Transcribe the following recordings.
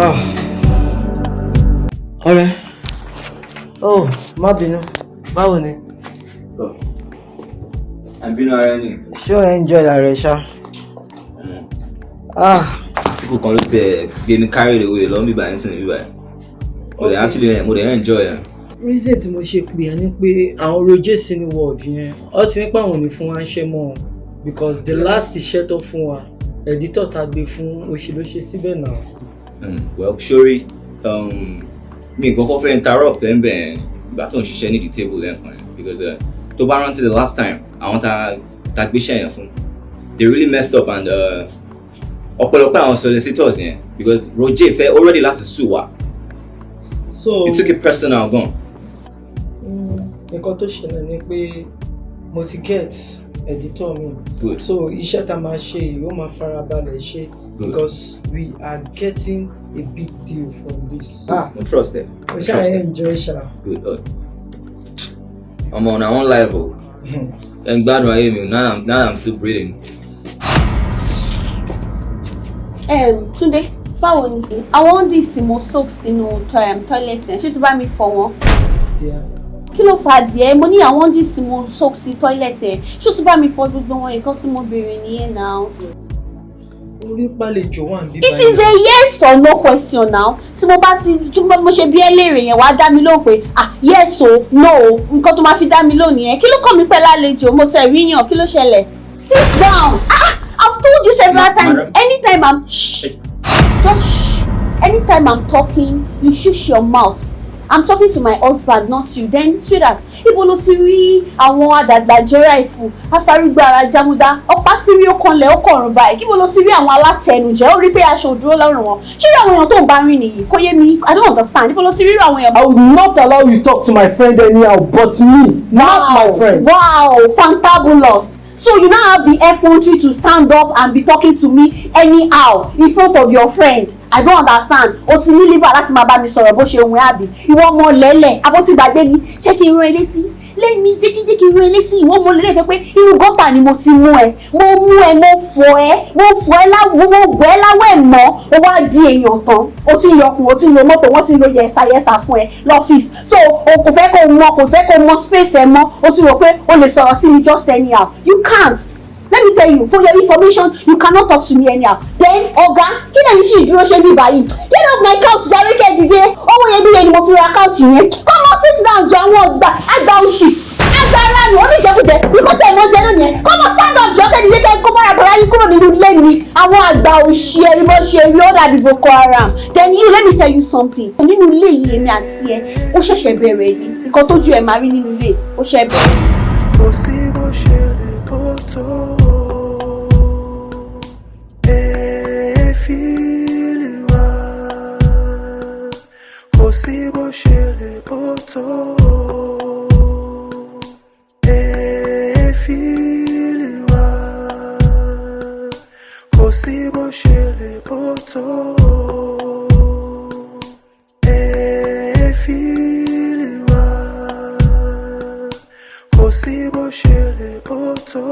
Ah. Ọ̀rẹ́. Oh, má bínú. Báwo ni? À ń bínú ara ẹni. Ṣé o enjoy ara rẹ ṣá? Ah. Àsìkò kan ló tiẹ̀ gbé mi carry away lọ bíbá yẹn sìn bíbá yẹn. Mo dẹ̀ actually, mo dẹ̀ enjoy ẹ̀. Reason tí mo ṣe pè ẹ́ ni pé àwọn Roger Cine World yẹn, ó ti ní pé àwọn ò ní fún wa ń ṣe mọ́ o, because the last iṣẹ́ tó fún wa, editor tá a gbé fún, òṣì ló ṣe síbẹ̀ náà. Well, sorry, mi kọ́kọ́ fẹ́ interrupt ẹ̀ ń bẹ̀ ìgbà tó ń ṣiṣẹ́ ní the table lẹ́ẹ̀kan yẹn, because tó bá rántí the last time àwọn ta gbéṣẹ́ yẹn fún, they really messed up and ọ̀pọ̀lọpọ̀ àwọn solicitors yẹn, because Roger fẹ́ already láti sue wa. So he took it personal gan. Nǹkan tó ṣẹlẹ̀ ni pé mo ti get editor mi. Good. So iṣẹ́ tá a máa ṣe yìí, ó máa farabalẹ̀ ṣe Good. because we are getting a big deal from this. Ah, Mo trust ẹ. mo Mo ṣáà trust ẹ. enjoy ṣá. Good. Ọmọ na one life o. Ẹ ń gbádùn ayé mi now I'm still breathing. Túndé, báwo ni àwọn undies tí mo soak sínú toilet yẹn, ṣé tó bá mi fọ wọn? Dear. Kí ló fa díẹ̀? Mo ní àwọn undies tí mo soak sí toilet yẹn, ṣé tó bá mi fọ gbogbo wọn? Nǹkan tí mo béèrè nìyẹn náà. Orí pàlejò wà níbí. It is a yes or no question now. Tí mo bá ti tí mo ṣe bí ẹ léèrè yẹn, wàá dá mi lóhùn pé, ah, yes o, no o. Nǹkan tó máa fi dá mi lóhùn nìyẹn. Kí ló kàn mí pẹ̀lú àlejò? Mo tẹ̀ rí yàn, kí ló ṣẹlẹ̀? Sit down. Ah, I've told you several times. Madam. Anytime I'm, shh, just shh. Anytime I'm talking, you shush your mouth. I'm talking to my husband, not you. Then, sweetheart, ibo ló ti rí àwọn àdàgbà jẹ́rà ìfù afárúgbó ara jámúdá ọ̀pá tí rí ó kanlẹ̀ ó kọ̀rùn báyìí? Ibo ló ti rí àwọn alátẹnujẹ? Ó rí pé aṣọ òdúró lọ́rùn wọn. Ṣé irú àwọn èèyàn tó ń bá rìn nìyí? Kò yé mi. I don't understand. Ibo ló ti rí irú àwọn èèyàn? I would not allow you talk to my friend anyhow, but me, not my friend. Wow, fantabulous. So you now have the effrontery to stand up and be talking to me anyhow in front of your friend. I don't understand. O ti ní liver láti máa bá mi sọ̀rọ̀ bó ṣe wù ẹ́, àbí? Ìwọ ọmọ lẹ́lẹ̀, abó ti gbàgbé ni. Jẹ́ kí n rán ẹ létí. Lẹ́mi, jẹ́ kí n rán ẹ létí. Ìwọ ọmọ lẹ́lẹ̀ tó pé inú gutter ni mo ti mú ẹ. Mo mú ẹ, mo fọ̀ ẹ́, mo fọ̀ ẹ́ láwọ̀, mo gbọ́ ẹ láwọ̀ ẹ̀ mọ́. O wá di èèyàn tán. O ti ń yọkùn, o ti ń lo mọ́tò, wọ́n ti ń lo yẹ̀sà yẹ̀sà fún ẹ lọ́fíìsì. So o kò fẹ́ kó mọ, kò fẹ́ kó mọ space ẹ mọ́. O ti rò pé o lè sọ̀rọ̀ sí mi just anyhow. You can't. Let me tell you, for your information, you cannot talk to me anyhow. Then, ọ̀gá, kí lẹ́yìn sì dúró ṣe mí báyìí? Get off my couch jàre, kẹ́ dìde. Owó iyebíye ni mo fi ra couch yẹn. Come on, sit down jọ. Àwọn ọgbà àgbà òṣì àgbà ara nù oníjẹkújẹ ikọ́ tẹ̀ mọ́ jẹ lónìí yẹn. Come on, stand up jọ, kẹ́ dìde, kẹ́ kó bára bàrá yín kúrò nínú ilé mi. Àwọn àgbà òṣì ẹ̀rí bó ṣe rí, ó dàbí Boko Haram. Then you, let me tell you something. Nínú ilé yìí, èmi àti ẹ, ó ṣẹ̀ṣẹ̀ bẹ̀rẹ̀ ni. Nǹkan tójú ẹ̀ máa rí nínú ilé, ó ṣẹ̀ bẹ̀rẹ̀. Kò sí bó ṣe lè bó tó èéfín lè wá. Kò sí bó ṣe lè bó tó èéfín lè wá. Kò sí bó ṣe lè bó tó èéfín lè wá. Kò sí bó ṣe lè bó tó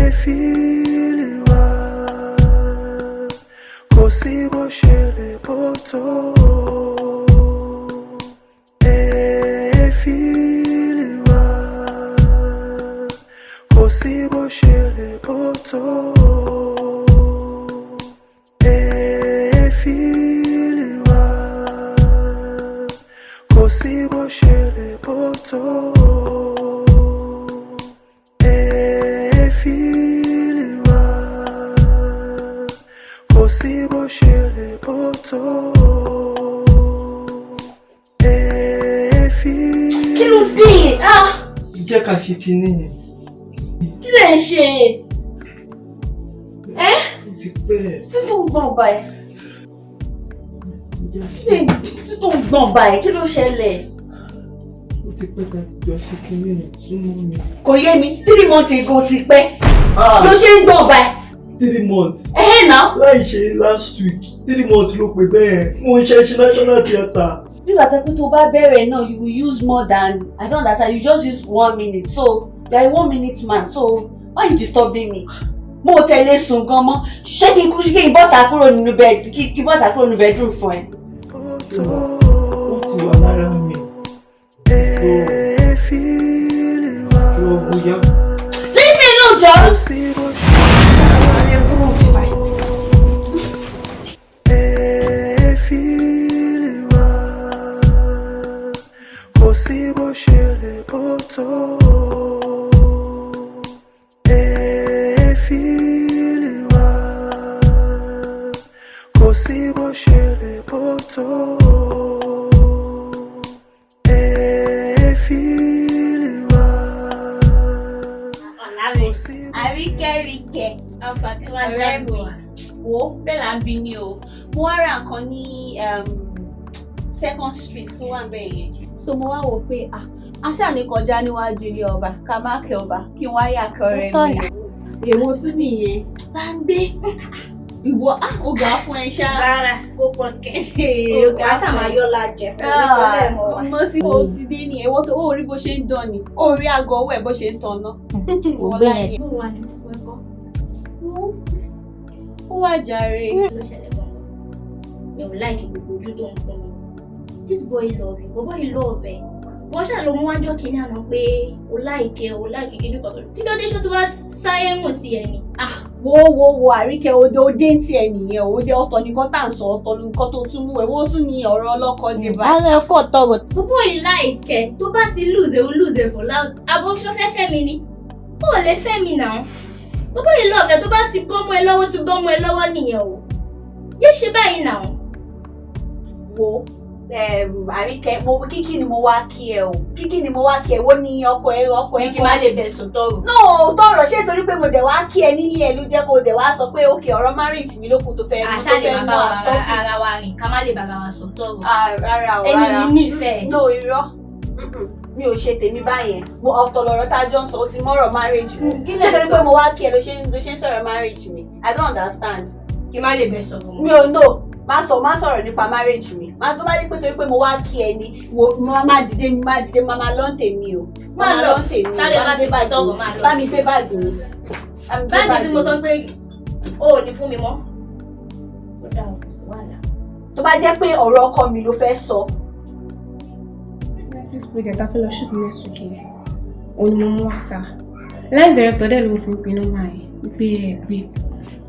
èéfín lè wá. Kò sí bó ṣe lè bó tó èéfín lè wá. Kò sí bó ṣe lè bó tó èéfín lè wá. Kò sí bó ṣe lè bó tó èéfín lè wá. Kò sí bó ṣe lè bó tó èéfín. Kí ló dé? Ah! Jẹ́ ká ṣe kinní yẹn. Kí lẹ̀ ń ṣe? Ẹ́. Ó ti pẹ́. Kí tó ń gbọ̀n báyìí? Kí tó ń gbọ̀n báyìí? Kí ló ṣẹlẹ̀? Ó ti pẹ́ ká ti jọ ṣe kinní yẹn, súnmọ́ mi. Kò yé mi. 3 months ago ti pẹ́. Ló ṣe ń gbọ̀n báyìí. 3 months? Ẹ̀hẹ́ náà. Láì ṣe last week, 3 months ló pè bẹ́ẹ̀. Mo ń ṣe ṣe national theatre. Nígbà tó pé tó bá bẹ̀rẹ̀ náà, you will use more than, I don't understand, you just use one minute. So you are a one minute man, so why you disturbing me? Bó o tẹ̀lé sùn gan mọ́, ṣé kí n kú, kí n bọ́ta kúrò nínú bed, kí bọ́ta kúrò nínú bedroom fún ẹ? Bó tó. Ó ti wà lára mi. Fílì wá. Ó bóyá. Leave me alone, jọ. Kò sí bó ṣe lè bó tó. Fílì wá. Kò sí bó ṣe lè bó tó. Fílì wá. Kò sí bó ṣe lè bó tó. Fílì wá. Kò sí bó ṣe Àríkẹ́ríkẹ́, ọ̀rẹ́ mi, wo bẹ́ẹ̀ là ń bi ní o. Mo wá ra nǹkan ní Second Street tó wà níbẹ̀ yẹn. So mo wá wò pé, ah, a ṣáà ní kọjá níwájú ilé ọba, ká má kẹ́ ọba, kí n wá yà kẹ́ ọ̀rẹ́ mi. Èwo tún nìyẹn? Bá ń gbé. Ìwọ, ah, ó ga fún ẹ ṣá. Rárá, kó pọ̀ kẹ́. Ó ga Wàá ṣàmà fún ẹ. yọ́ lájẹ. Ah, mo ti mo ti dé ní ẹwọ́ tó ó rí bó ṣe ń dán ni, ó rí aago ọwọ́ ẹ̀ bó ṣe ń tanná. Kò gbé yẹn. Ó wà jàre. Ló ṣẹlẹ̀ gangan. Mi ò like gbogbo ojú tó ń fún mi. This boy love you, bọ́bọ́ yìí love ẹ. Wọ́n ṣáà ló mú wájọ́ kìíní àná pé o like ẹ, o like kìíní kan. Kí ló dé, ṣó tí wàá sáré rùn sí ẹ ni? Ah, wo wo wo, Àríkẹ́, òde òde ń tiẹ̀ nìyẹn. Òde ọ̀tọ̀ nìkan tá à ń sọ, ọ̀tọ̀ nìkan tó tún mú ẹ̀ wọ́n tún ní ọ̀rọ̀ ọlọ́kọ dé báyìí. Ara ẹ kọ̀ tọrọ. Bọ́bọ́ yìí like ẹ, tó bá ti lose ẹ, o lose ẹ for life. Àbọ̀ ṣó fẹ́ fẹ́ mi ni? O ò lè fẹ́ mi náà. Bọ́bọ́ yìí love ẹ, tó bá ti bọ́mú ẹ lọ́wọ́, ti bọ́mú ẹ lọ́wọ́ nìyẹn o. Yé ṣe báyìí náà. Wo Àríkẹ́, mo kíkí ni mo wá kí ẹ o, kíkí ni mo wá kí ẹ. Wo ní ọkọ ẹ, ọkọ ẹ. Ní kí n má lè bẹ̀ sùn tọrọ. No, tọrọ ṣé torí pé mo dẹ̀ wá kí ẹ nílé ẹ ló jẹ́ kó dẹ̀ wá sọ pé òkè ọ̀rọ̀ marriage mi ló kù tó fẹ́ mú Àṣà tó lè fẹ́ má mú bá as topic. ara wa rìn, ká má lè bára wa sọ tọrọ. Ah, rárá o, Ẹni rárá. yìí nífẹ̀ẹ́. No, irọ́. Mi ò ṣe tèmi báyẹn. Mo ọ̀tọ̀ lọ̀rọ̀ tá a jọ ń sọ, ó ti mọ́rọ̀ marriage mi. Kí Ṣé lẹ̀ ń torí sọ? pé mo wá kí ẹ ló ṣe ń sọ̀rọ̀ marriage mi? I don't understand. Kí n má lè bẹ̀ sọ̀rọ̀ mọ́. Mi ò no, má sọ, má sọ̀rọ̀ nípa marriage mi. Má tó bá dé pé torí pé mo wá kí ẹ ni, wo má má dìde, má dìde, má má lọ́n tèmi o. Má Má má lọ. lọ́n tèmi o. Táyọ̀ Bá bá mi ti gbé báàgì tọrọ, mi. má lọ. Bá mi gbé báàgì mi. Bá mi gbé Báàgì tí mo mi. sọ pé o ò ní fún mi mọ́. Ó dáa, kò sí wàhálà. Tó bá jẹ́ pé ọ̀rọ̀ ọkọ mi ló fẹ́ sọ. Netflix project a fẹ́ lọ shoot next week yẹn, òun ni mo mú wá sá. Line director dẹ̀ ló ti ń pe nọ́mbà yẹn wípé ẹ gbé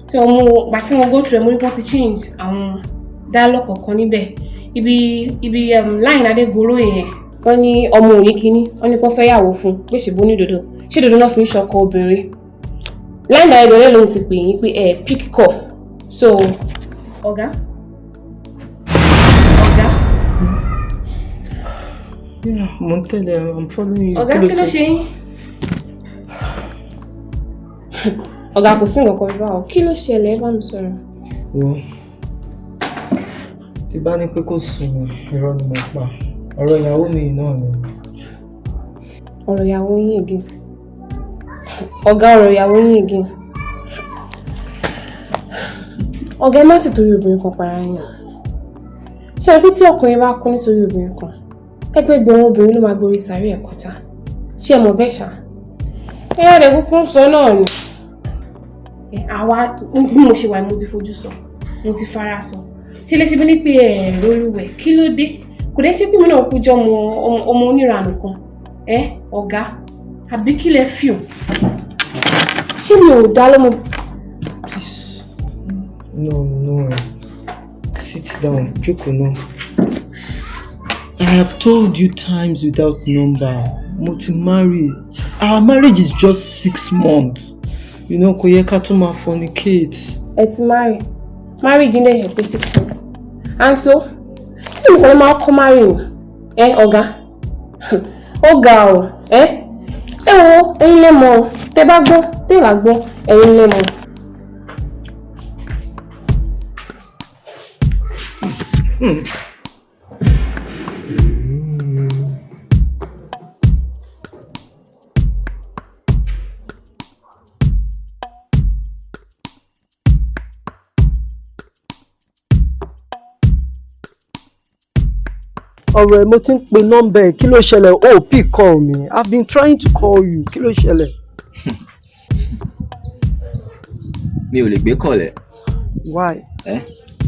tí wọ́n mú. Gbà tí mo go through ẹ̀, mo rí pé wọ́n ti change àwọn dialogue kọ̀ọ̀kan níbẹ̀. Ibi line Adégoro yẹn, wọ́n ní ọmọ òní kínní, wọ́n ní kó fẹ́ yàwó fún pé ṣèbó ní dòdò, ṣé dòdò náà fi ń ṣọkọ obìnrin. Line director dẹ̀ ló ti pè yín pé ẹ pick call. So ọ̀gá, ọ̀gá. Yeah, mo ń tẹ̀lé, I'm following you. Ọ̀gá, kí ló ṣe yín? Ọ̀gá, kò sí nǹkan kan báwo. Kí ló ṣẹlẹ̀? Ẹ bá mi sọ̀rọ̀. Wo, tí bá ní pé kò sùn mí, irọ́ ni mo pa. Ọ̀rọ̀ ìyàwó mi yìí náà ni. Ọ̀rọ̀ ìyàwó yín again? Ọ̀gá, ọ̀rọ̀ ìyàwó yín again? Ọ̀gá, ẹ má sì torí obìnrin kan para yín o. Ṣe é pé tí ọkùnrin bá kú nítorí obìnrin kan, ẹgbẹgbẹ̀rún obìnrin ló máa gborí sàárè ẹ̀ kọjá? Ṣé ẹ mọ̀ bẹ́ẹ̀ ṣá? Ẹ yára ẹ kúkú ń sọ náà ni. Ẹ, àwa bí mo ṣe wà, mo ti fojú sọ, mo ti fara sọ, ṣe lè ṣe bí ní pé ẹ lólúwẹ̀. Kí ló dé? Kò dé sí pé mi náà kú jọ ọmọ ọmọ oníranù kan. Ẹ ọ̀gá, àbí kí lẹ fi o? Ṣé mi ò dá lọ́mọ? Please. No, no. Sit down. Jókòó náà. I have told you times without number. Mo ti marry. Our marriage is just 6 months. Kò yẹ ká tún máa fornicate. Ẹ ti marry, marriage ń dẹ̀ pé 6 months, and so ṣé mi kàn ló máa kọ́ marry ni? Ẹ ọ̀gá, ó ga ọ. Ẹ wo, ẹ̀yin lẹ mọ̀ o. Tẹ́ bá gbọ́, tẹ́ bá gbọ́, ẹ̀yin lẹ mọ̀. Ọ̀rọ̀ ẹ̀, mo ti ń pe nọ́mbà ẹ̀. Kí ló ṣẹlẹ̀? O ò pick call mi. I've been trying to call you. Kí ló ṣẹlẹ̀? Mi ò lè gbé call ẹ. Why? Eh?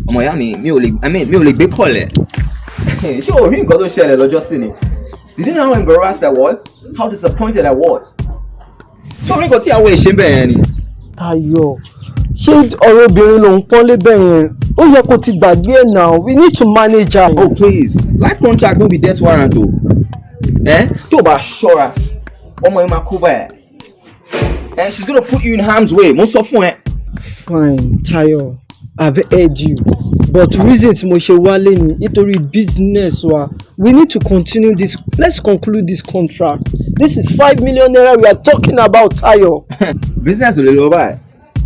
Ọmọ ìyá mi, mi ò lè, I mean, mi ò lè gbé call ẹ. Ṣé o rí nǹkan tó ṣẹlẹ̀ lọ́jọ́ sí ni? Did you know how embarrassed I was? How disappointed I was? Ṣé o rí nǹkan tí àwọn èṣe ń bẹ̀ yẹn ni? Táyọ̀, ṣé ọ̀rọ̀ obìnrin ló ń pọ́n lébẹ̀ yẹn? Ó yẹ kó ti gbàgbé ẹ̀ now. We need to manage her. Oh please, life contract no be death warrant o. Eh? Tó o bá ṣọ́ra, ọmọ yẹn máa kó báyìí. Eh? She's gonna put you in harm's way. Mo sọ fún ẹ. Fine, Tayo, I've heard you. But reason tí mo ṣe wálé ni nítorí business wa. We need to continue this. Let's conclude this contract. This is ₦5 million we are talking about, Tayo. Business ò lè lọ báyìí.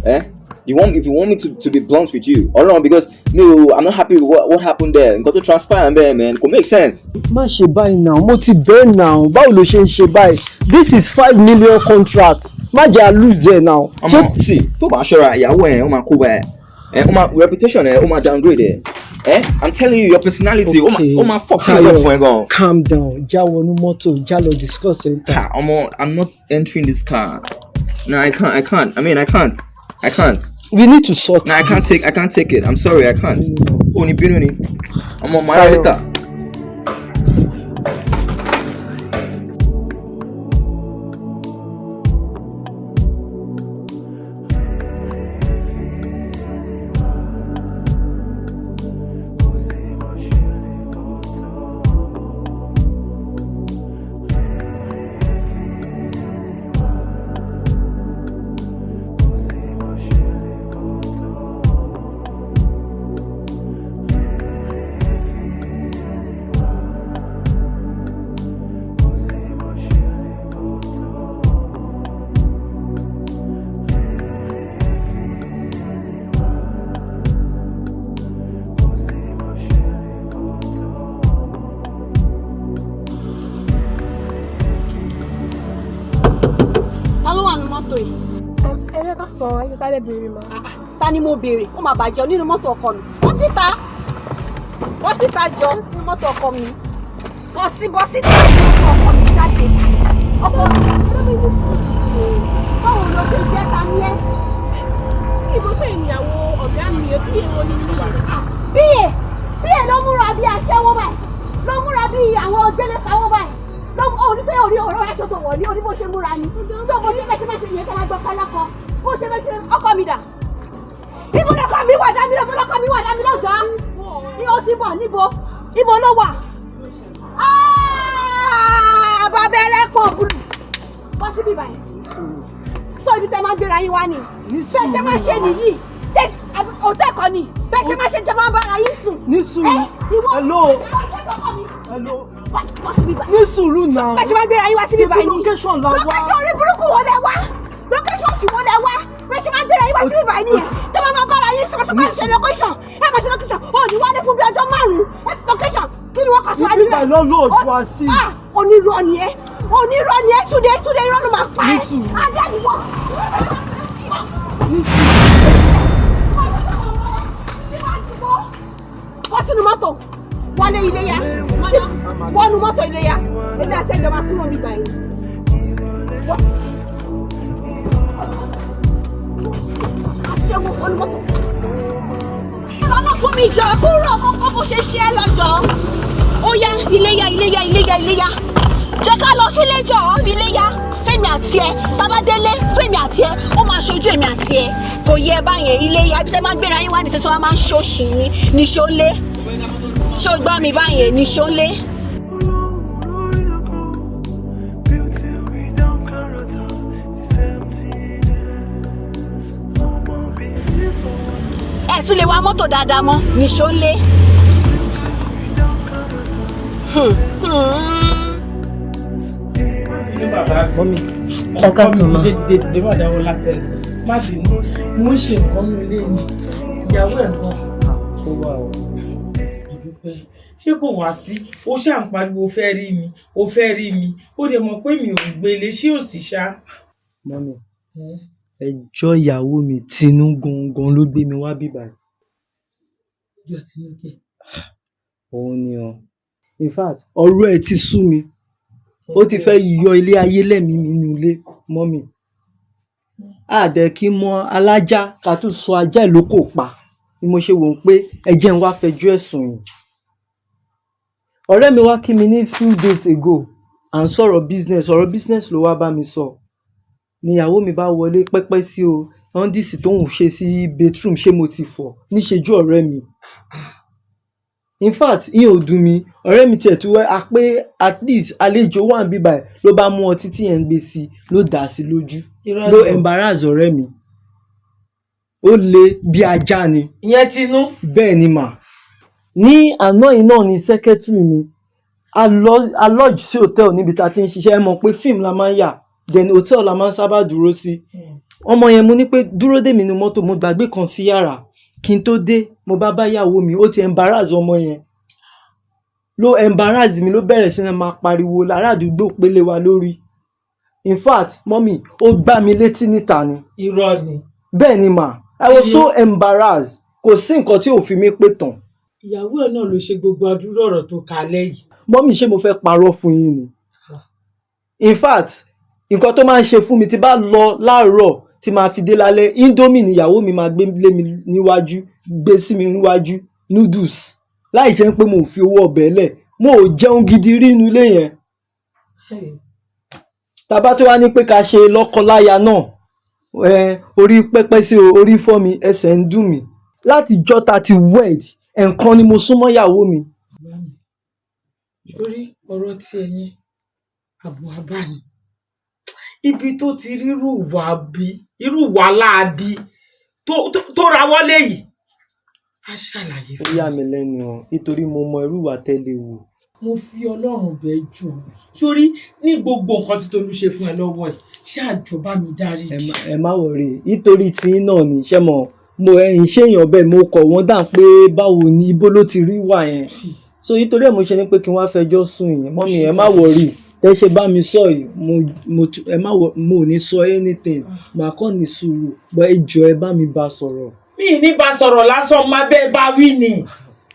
Eh? You want if you want me to be blunt with you, Ọlọ́run, because mi ò, I'm not happy with what happened there. Nǹkan tó transpire bẹ́ẹ̀, man, kò make sense. Má ṣe báyìí now, mo ti bẹ́ẹ̀ now. Báwo ló ṣe ń ṣe báyìí? This is 5 million contract. Má jẹ́ à lose ẹ̀ now. Ọmọ sí tó bá ṣọ́ra, ìyàwó ẹ̀ ó máa kó bá ẹ̀ ẹ̀, ó máa reputation ẹ̀ ó máa downgrade ẹ̀ ẹ̀. I'm telling you, your personality ó máa, ó máa fuck things up fún ẹ gan. Calm down, já wọnú mọ́tò, já lọ discuss ẹ̀ ń ta. Ha, ọmọ, I'm not entering this car. No, I can't, I can't. I mean, I can't. I can't. We need to sort No, I can't this. take, I can't take it. I'm sorry, I can't. Ó ní bínú ni. Ọmọ, màá Tayo. later. Kò sí bó ṣe lè bó tó. Kò sí bó ṣe lè bó tó. Kò sí bó ṣe lè bó tó. Kò sí bó ṣe lè bó tó. Ta ló wà nínú mọ́tò yìí? Ẹ fẹ́ ká sọ ẹ ká lè béèrè mà. Ta ni mo béèrè? Ó máa bàjẹ́ nínú mọ́tò ọkọ mi. Bọ́ síta, bọ́ síta jọ, nínú mọ́tò ọkọ mi. Bọ́ sí, bọ́ síta nínú mọ́tò ọkọ mi, jáde. Ọkọ mi, báwo ló ṣe jẹ́? Ta ni ẹ́? Ibo pé ìyàwó ọ̀gá mi ò bí èwo ní ìwà. Bíyè bíyè ló múra bí aṣẹ́wó báyìí, ló múra bí àwọn gbélé pawó báyìí, ló orí pé orí ọ̀rọ̀ aṣọ tó wọ̀ ní orí bó ṣe múra ni tó bó ṣe fẹ́ ṣe fẹ́ ṣe ìyẹn tó máa gbọ́ kọ́lọ́kọ́ bó ṣe fẹ́ ṣe. Ọkọ mi dà? Ibo lọkọ mi wà? Dámi lọ́jọ́, lọkọ mi wà, dámi lọ́jọ́ ní o ti bọ̀. Níbo, ibo ló wà? Ah, bàbá ẹlẹ́pọ̀ bùrù, bọ́ síbí báyìí. Sọ ibi tẹ́ máa ń gbéra yín wá ni bẹ́ẹ̀ ṣe máa ṣe nìyí. Òtẹ́ kọ́ ni bẹ́ẹ̀ ṣe máa ṣe tẹ́ máa bára yín sùn. Ní sùúrù. Ẹ, ìwọ. Hello. Hello. Bọ́ síbí báyìí. Ní sùúrù náà. Bẹ́ẹ̀ ṣe máa gbéra yín wá síbí báyìí ni. Location la wá. Location orí burúkú wo lẹ wá? Location oṣù wo lẹ wá? Bẹ́ẹ̀ ṣe máa gbéra yín wá síbí báyìí nìyẹn tẹ́ máa máa bára yín sùn. Máa ṣe location, ẹ máa ṣe location, ò ní wálé fún bí ọjọ́ 5. Location kí ni wọ́n kọ síwájú Ibi báyìí ló lóòjú wá sí. Ah, onírọ́ ni ẹ́, onírọ́ ni ẹ́. Túnde, Túnde, irọ́ ló máa pa ẹ́. Ní sùúrù. Ajá ni wọ́n. Ní sùúrù. Bọ́ sínú mọ́tò, wọlé iléyá, wọnú mọ́tò iléyá. Èmi àti ẹ̀jọ̀ máa kúrò nígbà yìí. Aṣẹ́wó, wọnú mọ́tò. Lọ́nà fún mi jọ, kúrò kókó bó ṣe ṣe é lọ́jọ́. Ó yá, iléyá, iléyá, iléyá, iléyá. Jẹ́ ká lọ sílé jọ, iléyá. Fẹ́mi àti ẹ, tábà délé, Fẹ́mi àti ẹ, ó máa ṣojú èmi àti ẹ. Kò yẹ báyẹn, iléyá. Ibi tẹ́ máa ń gbéra yín wá ní tẹ́sán wa máa ń ṣòṣì ní níṣó lé. Ṣó gbọ́ mi báyẹn, níṣó lé? Lórí ọkọ, beauty without character is emptiness. Ọmọbìnrin sọ̀rọ̀. Ẹ tún lè wa mọ́tò dáadáa mọ́, níṣó lé. Without character is emptiness. Mummy. Ẹ káàsán ma. Dìde, dìde, dìde, má dáwọ́ látẹ̀lẹ̀. Má bínú, mo ń ṣe nǹkan ní ilé mi. Ìyàwó ẹ̀ gan? Ó wà o. Ìdúpẹ́, ṣé kò wá sí? Ó ṣáà ń pariwo, ó fẹ́ rí mi, ó fẹ́ rí mi. Ó dẹ̀ mọ̀ pé mi ò gbélé, ṣé ò sí ṣá? Mummy, ẹjọ́ ìyàwó mi Tinú gangan ló gbé mi wá bíbá. Ọjọ́ Tinúkẹ́? Òun ni o. In fact, ọ̀rọ̀ ẹ̀ ti sú mi. Ó ti fẹ́ yọ ilé ayé lẹ́mìí mi nínú ilé, mummy. Àdẹ kí mọ alájá ká tún sọ ajá ẹ̀ lóko pa ni mo ṣe wò ó pé ẹ jẹ́ n wá fẹjọ́ ẹ̀sùn yìí. Ọ̀rẹ́ mi wá kí mi ní few days ago, à ń sọ̀rọ̀ business, ọ̀rọ̀ business ló wá bá mi sọ. Níyàwó mi bá wọlé pẹ́pẹ́ sí o, ọ́ndìsì tóun ṣe sí bathroom, ṣé mo ti fọ̀ níṣejú ọ̀rẹ́ mi. In fact, ìyẹn ò dùn mí. Ọ̀rẹ́ mi tiẹ̀ tún wẹ́ a pé at least àlejò wà níbí báyìí, ló bá mú ọtí tí yẹn ń gbé sí, ló dà á sí lójú, Irọ́ ló ni o. embarrass ọ̀rẹ́ mi. Ó le bí ajá ni. Ìyẹn Tinú. Bẹ́ẹ̀ ni mà. Ní àná yìí náà ni secretary mi, a lodge sí hotel níbi tá a ti ń ṣiṣẹ́. Ẹ mọ̀ pé fíìmù la máa ń yà, then hotel la máa ń sábà dúró sí. Ọmọ yẹn, mo ní pé dúró dè mí nínú mọ́tò, mo gbàgbé kan sí yàrá. Kí n tó dé, mo bá bá ìyàwó mi, ó ti embarrass ọmọ yẹn, ló embarrass mi, ló bẹ̀rẹ̀ sí ní máa pariwo lára àdúgbò pélé wa lórí. In fact, mummy, ó gbá mi létí níta ni. Irọ́ ni. Bẹ́ẹ̀ ni mà. I was so embarrassed. Kò sí nǹkan tí ò fi mí pé tán. Ìyàwó ẹ̀ náà ló ṣe gbogbo àdúrà ọ̀rọ̀ tó kalẹ̀ yìí. Mummy, ṣé mo fẹ́ parọ́ fún yín ni? In fact, nǹkan tó máa ń ṣe fún mi, tí bá lọ láàárọ̀ tí máa fi dé lálẹ́, Indomie níyàwó mi máa gbé lé mi níwájú, gbé sí mi níwájú, noodles, láì jẹ́ pé mo fi owó ọbẹ̀ lẹ̀. Mo ò jẹun gidi rí inú ilé yẹn. Tàbá tó wá ní pé ká ṣe lọ́kọláya náà, orí pẹ́pẹ́ sí o, orí fọ́ mi, ẹsẹ̀ ń dùn mí. Láti jọ́ ta ti wed, ẹ̀ẹ̀kan ni mo súnmọ́ ìyàwó mi. Sórí ọ̀rọ̀ tí ẹ̀yin àbọ̀ abá ni ibi tó ti rí irú ìwà bí irú ìwà láabi tó rawọ́ léyìí, á ṣàlàyé Ó fún yà mí lẹ́nu o, nítorí mo mọ irú ìwà tẹ́lẹ̀ wù. Mo fi Ọlọ́run bẹ̀, jọ sórí ní gbogbo nǹkan tí Tolú ṣe fún ẹ lọ́wọ́ ẹ̀, ṣáàjọ bá mi dáríjì. Ẹ má worry, nítorí tí náà ní ṣé mo mo ẹ̀yìn ṣèyàn bẹ́ẹ̀, mo kọ̀ wọ́n dà pé báwo ni, ibo ló ti rí wà yẹn. So nítorí ẹ̀ mo ṣe ní pé kí n wá fẹjọ́ sùn yín. Mummy, ẹ má worry. Tẹ́ ṣe bá mi sọ yìí, mo ẹ má wọ, mo ò ní sọ anything, màá kàn ní sùúrù, but ẹ jọ̀ọ́, ẹ bá mi bá sọ̀rọ̀. Mi ní bá sọ̀rọ̀ lásán, má bẹ́ẹ̀ bá wí ni.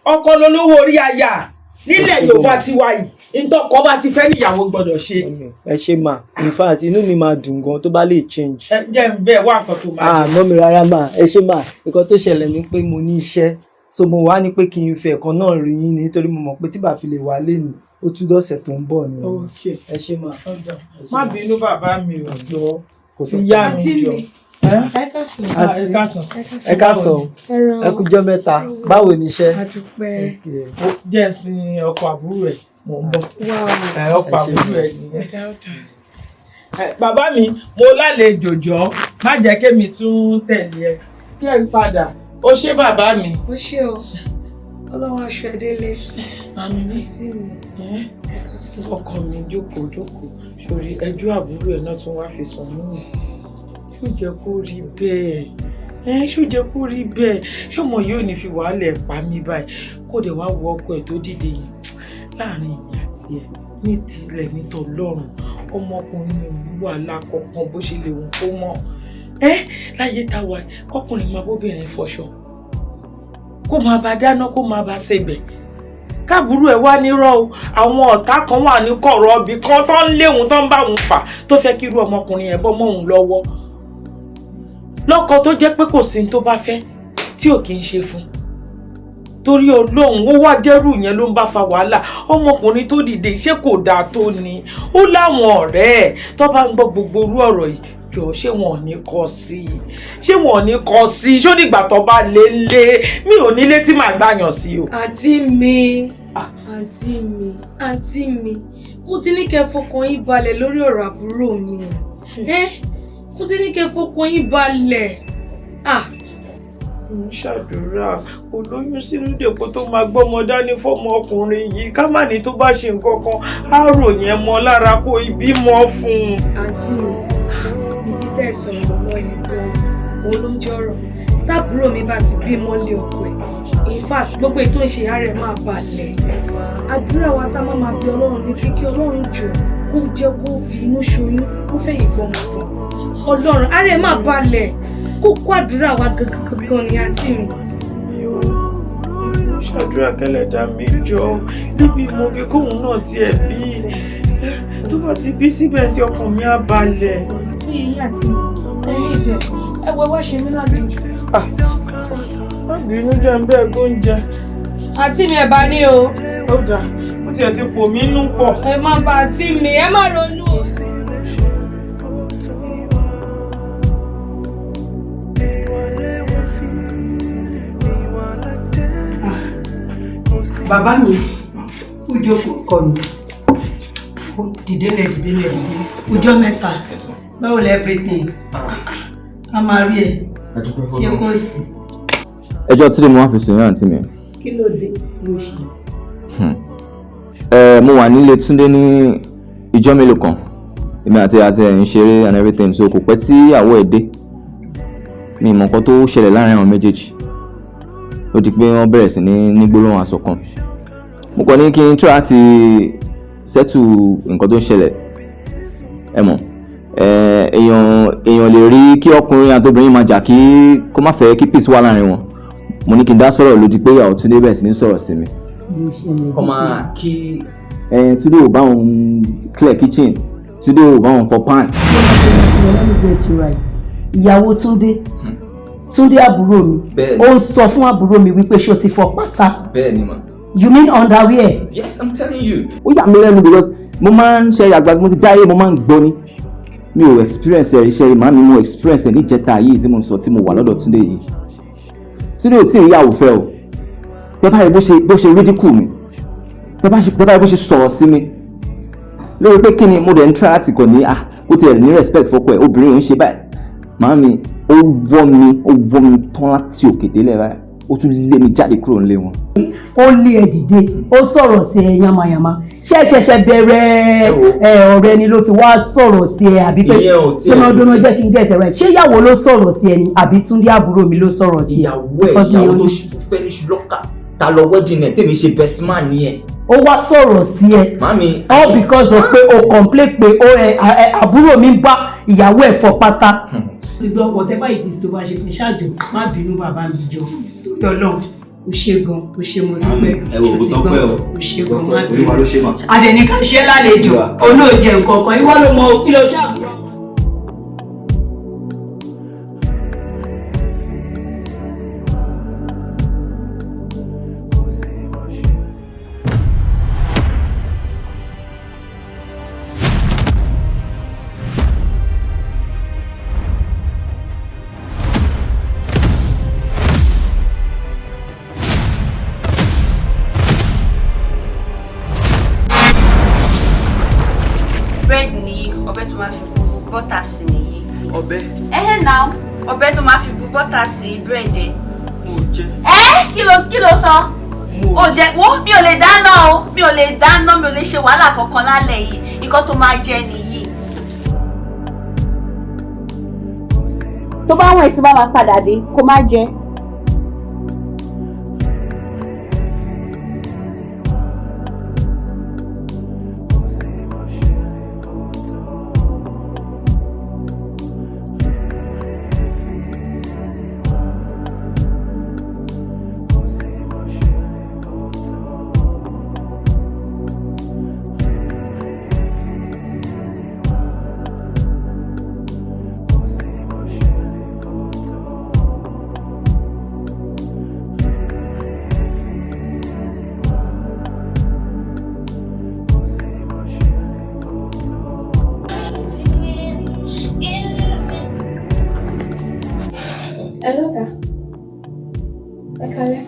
Ọkọ lolówó orí aya nílẹ̀ Yorùbá ti wá yìí, ntọ́kọ bá ti fẹ́ níyàwó gbọ́dọ̀ ṣe. Ẹ ṣe mà. In fact, inú mi máa dùn gan tó bá lè change. Ẹ jẹ́ ń bẹ́ẹ̀ wá nǹkan tó máa Ah, jẹ. Mummy, rárá mà, ẹ ṣe mà. Nǹkan tó ṣẹlẹ̀ ni pé mo ní iṣẹ́, so mo wá ní pé kí n fẹ́ ẹ̀kan náà rí yín ni, nítorí mo mọ̀ pé tí bá fi lè wá léni, ó tún dọ̀sẹ̀ tó ń bọ̀ ni. Ok. Ẹ ṣe mà. Má bínú, bàbá mi, ò jọ Kò fi yá mi Àǹtí jọ. mi. Ẹ káàsán. Àǹtí. Ẹ káàsán. Ẹ káàsán. Ẹ kújọ́ mẹ́ta. Báwo ni iṣẹ́? A dúpẹ́. Okay. Jẹ́ ń sin ọkọ àbúrò ẹ̀, mò ń bọ̀. Wow. Ẹ, ọkọ Ẹ ṣé. àbúrò ẹ̀ nìyẹn. Ẹ, bàbá mi, mo lálejò, jọ má jẹ́ kémi tún tẹ̀lé ẹ kí ẹ padà. Ó ṣé, bàbá mi. Ó ṣé o, Ọlọ́run aṣọ ẹ délé. Àmín. Àǹtí mi, ẹ káàsán. Ọkọ mi, jókòó, jókòó. Sórí ẹjọ́ àbúrò ẹ̀ náà tún wá fi sùn mí, ṣó jẹ́ kó rí bẹ́ẹ̀? Ẹ ṣó jẹ́ kó rí bẹ́ẹ̀? Ṣọmọ yóò ní fi wàhálà ẹ̀ pa mí báyìí? Kó dẹ̀ wá wo ọkọ ẹ̀ tó dìde yìí láàrin èmi àti ẹ̀, ní tilẹ̀ ní tọlọ́run, ọmọkùnrin ò ní wàhálà kankan bó ṣe lè wù kó mọ́ ẹ láyé táwa. Kọkùnrin máa bóbìnrin fọṣọ, kó máa bá dáná, kó máa bá ṣebẹ̀, káàbùrú ẹ wá nírọ́ o, àwọn ọ̀tá kan wà ní kọ̀rọ̀ ibì kan tó ń léwu, tó ń bá òun fà, tó fẹ́ kí irú ọmọkùnrin yẹn bọ́ mọ́ òun lọ́wọ́, lọ́kọ tó jẹ́ pé kò sí ní tó bá fẹ́ tí ò kì í ṣe fún torí Ọlọ́run. Ó wá jẹ́rù yẹn ló ń bá fa wàhálà. Ọmọkùnrin tó dìde, ṣé kò dáa tó ni? Ó láwọn ọ̀rẹ́ ẹ̀ tó bá ń gbọ́ gbogbo orú ọ̀rọ̀ yìí, jọ, ṣé wọn ò ní kọ sí i? Ṣé wọn ò ní kọ sí i? Ṣó dìgbà tó bá lé lé mi ò nílé tí màá gbàyàn sí o. Àǹtí mi, àǹtí mi, àǹtí mi, mo ti ní kẹ́ fọkàn yín balẹ̀ lórí ọ̀rọ̀ àbúrò mi. Ẹ mo ti ní kẹ́ fọkàn yín balẹ̀. Ah. Ń ṣàdúrà kò lóyún sínú dèpò tó máa gbọ́mọ dání fọ́mọ ọkùnrin yìí, ká má ní tó bá ṣe nǹkan kan á rò yẹn mọ́ lára kó ìbímọ fún un. Àǹtí mi, ibi tẹ́ ẹ sọ̀rọ̀ lọ́wọ́ yẹn gan òun ló ń jọ́rọ̀. Tábúrò mi bá ti bímọ lé ọkọ ẹ̀, in fact, gbogbo ètò ìṣe ara ẹ̀ máa balẹ̀. Àdúrà wa tá má máa bí Ọlọ́run ní kí Ọlọ́run jọ kó jẹ́ kó fi inú ṣoyún, kó fẹ̀yìn gbọ́mọ pọ̀. Ọlọ́run ara ẹ̀ máa balẹ̀. Kókó àdúrà wa gangan gangan ni, àǹtí mi. Ṣàdúrà kẹlẹ́dàá mi jọ níbi mo bí kóun náà tiẹ̀ bí, tó bá ti bí síbẹ̀ tí ọkàn mi á balẹ̀. Ní eyín àti mi, ẹ̀yin. jẹ. Ẹ wo, ẹ wá ṣe mí lálejò. Má bínú, jẹ́ ń bẹ́ẹ̀ góúnjẹ. Àǹtí mi, ẹ̀ bá ní o. Ó dáa, ó tiẹ̀ ti pò mí nú pọ̀. Ẹ má bá àǹtí mi, ẹ má ronú o. Bàbá mi, ó jókòó kọ mi. Ó dìdélẹ̀, dìdélẹ̀, dìdélẹ̀. Ọjọ́ mẹ́ta. Báwo lẹ everything? A máa rí ẹ. Ṣé kò sí? Ẹjọ́ tí mo wá fi sùn yín, àǹtí mi. Kí ló dé ló ṣe? Ẹ mo wà nílé Túndé ní ìjọ́ mélòó kan, èmi àti ẹ̀ ń ṣeré and everything, so kò pẹ́ tí ìyàwó ẹ̀ dé. Mi mọ̀ nǹkan tó ṣẹlẹ̀ láàrin àwọn méjèèjì. Ó di pé wọ́n bẹ̀rẹ̀ sí ní gbólóhùn aṣọ kan. Mo kàn ní kí n try láti settle nǹkan tó ń ṣẹlẹ̀. Ẹ mọ̀ ẹ, èèyàn lè rí kí ọkùnrin àti obìnrin máa jà kí kó má fẹ́ kí peace wà láàrin wọn. Mo ní kí n dá sọ̀rọ̀, ló di pé ìyàwó Túndé bẹ̀rẹ̀ sí ní sọ̀rọ̀ sí mi. Ló ṣẹlẹ̀? Kọ́ máa kí ẹ, Túndé ò bá òun clear kitchen, Túndé ò bá òun fọ pan. Let me get you right. Ìyàwó Túndé, Túndé àbúrò mi, Bẹ́ẹ̀ni. ó ń sọ fún àbúrò mi wípé ṣé o ti fọ pátá? Bẹ́ẹ̀ ni mà. You mean underwear? Yes, I'm telling you. Ó yà mí lẹ́nu because mo máa ń ṣe àgbà, mo ti dáyé, mo máa ń gbọ́ ni. Mi ò experience ẹ̀ ríṣẹ́ rí màámi. Mo experience ẹ̀ níjẹta yìí tí mo ń sọ, tí mo wà lọ́dọ̀ Túndé yìí. Túndé ò tí ì rí ìyàwó fẹ́ o. Tẹ́ bá rí bó ṣe ridicule mi, tẹ́ bá rí bó ṣe sọ̀rọ̀ sí mi lórí pé kí ni mo dẹ̀ ń try láti kàn ní, ah, kó tiẹ̀ ní respect fọ́kọ ẹ̀, obìnrin ò ń ṣe báyìí. Màámi, ó wọ́ mi, ó wọ́ mi tán láti òkè délẹ̀ báyìí. Ó tún lé mi jáde kúrò nílé wọn. Ó lé ẹ dìde, ó sọ̀rọ̀ sí ẹ yamayama. Ṣé ẹ ṣẹ̀ṣẹ̀ bẹ̀rẹ̀ ẹ ọ̀rẹ́ ni ló fi wá sọ̀rọ̀ sí ẹ, àbí pé Ìyẹn ò tiẹ̀ dónádóná, jẹ́ kí n get it right, ṣé ìyàwó ló sọ̀rọ̀ sí ẹ ni àbí Túndé àbúrò mi ló sọ̀rọ̀ sí ẹ? Ìyàwó ẹ̀. Because mi Ìyàwó ò tó fẹ́ ní ṣùlọ́kà ta lọ wedding ẹ̀, tèmi ṣe best man ni ẹ̀. Ó wá sọ̀rọ̀ sí ẹ? Màámi. All because of pé o complain pé ó ẹ àbúrò mi ń bá ìyàwó ẹ̀ fọ pátá. Ti gbọ́, whatever it is tó bá ṣe fún ṣáàjò, má bínú bàbá mi, jọ, torí Ọlọ́run. O ṣe gan, o ṣe, mo dúpẹ́. Ẹ wo, kò tán pẹ́ o. O ṣe gan, má bínú. Olúwa ló ṣe mà. Àdẹ̀ní ká ṣe lálejò, olóòjẹ nǹkan kan, ìwọ ló mọ kí ló ṣàbúrò. Bread nìyí, ọbẹ̀ tó máa fi bu bọ́tà sí nìyí. Ọbẹ̀? Ẹhẹ́ náà, ọbẹ̀ tó máa fi bu bọ́tà sí bread ẹ. Mo jẹ. Ẹ kí ló sọ? O jẹ wo, mi ò lè dáná o, mi ò lè dáná, mi ò lè ṣe wàhálà kankan lálẹ́ yìí. Nǹkan tó máa jẹ nìyí. Tó bá wọn ètò bá máa padà dé, kó má jẹ. Hello, ọ̀gá. Ẹ kálẹ́.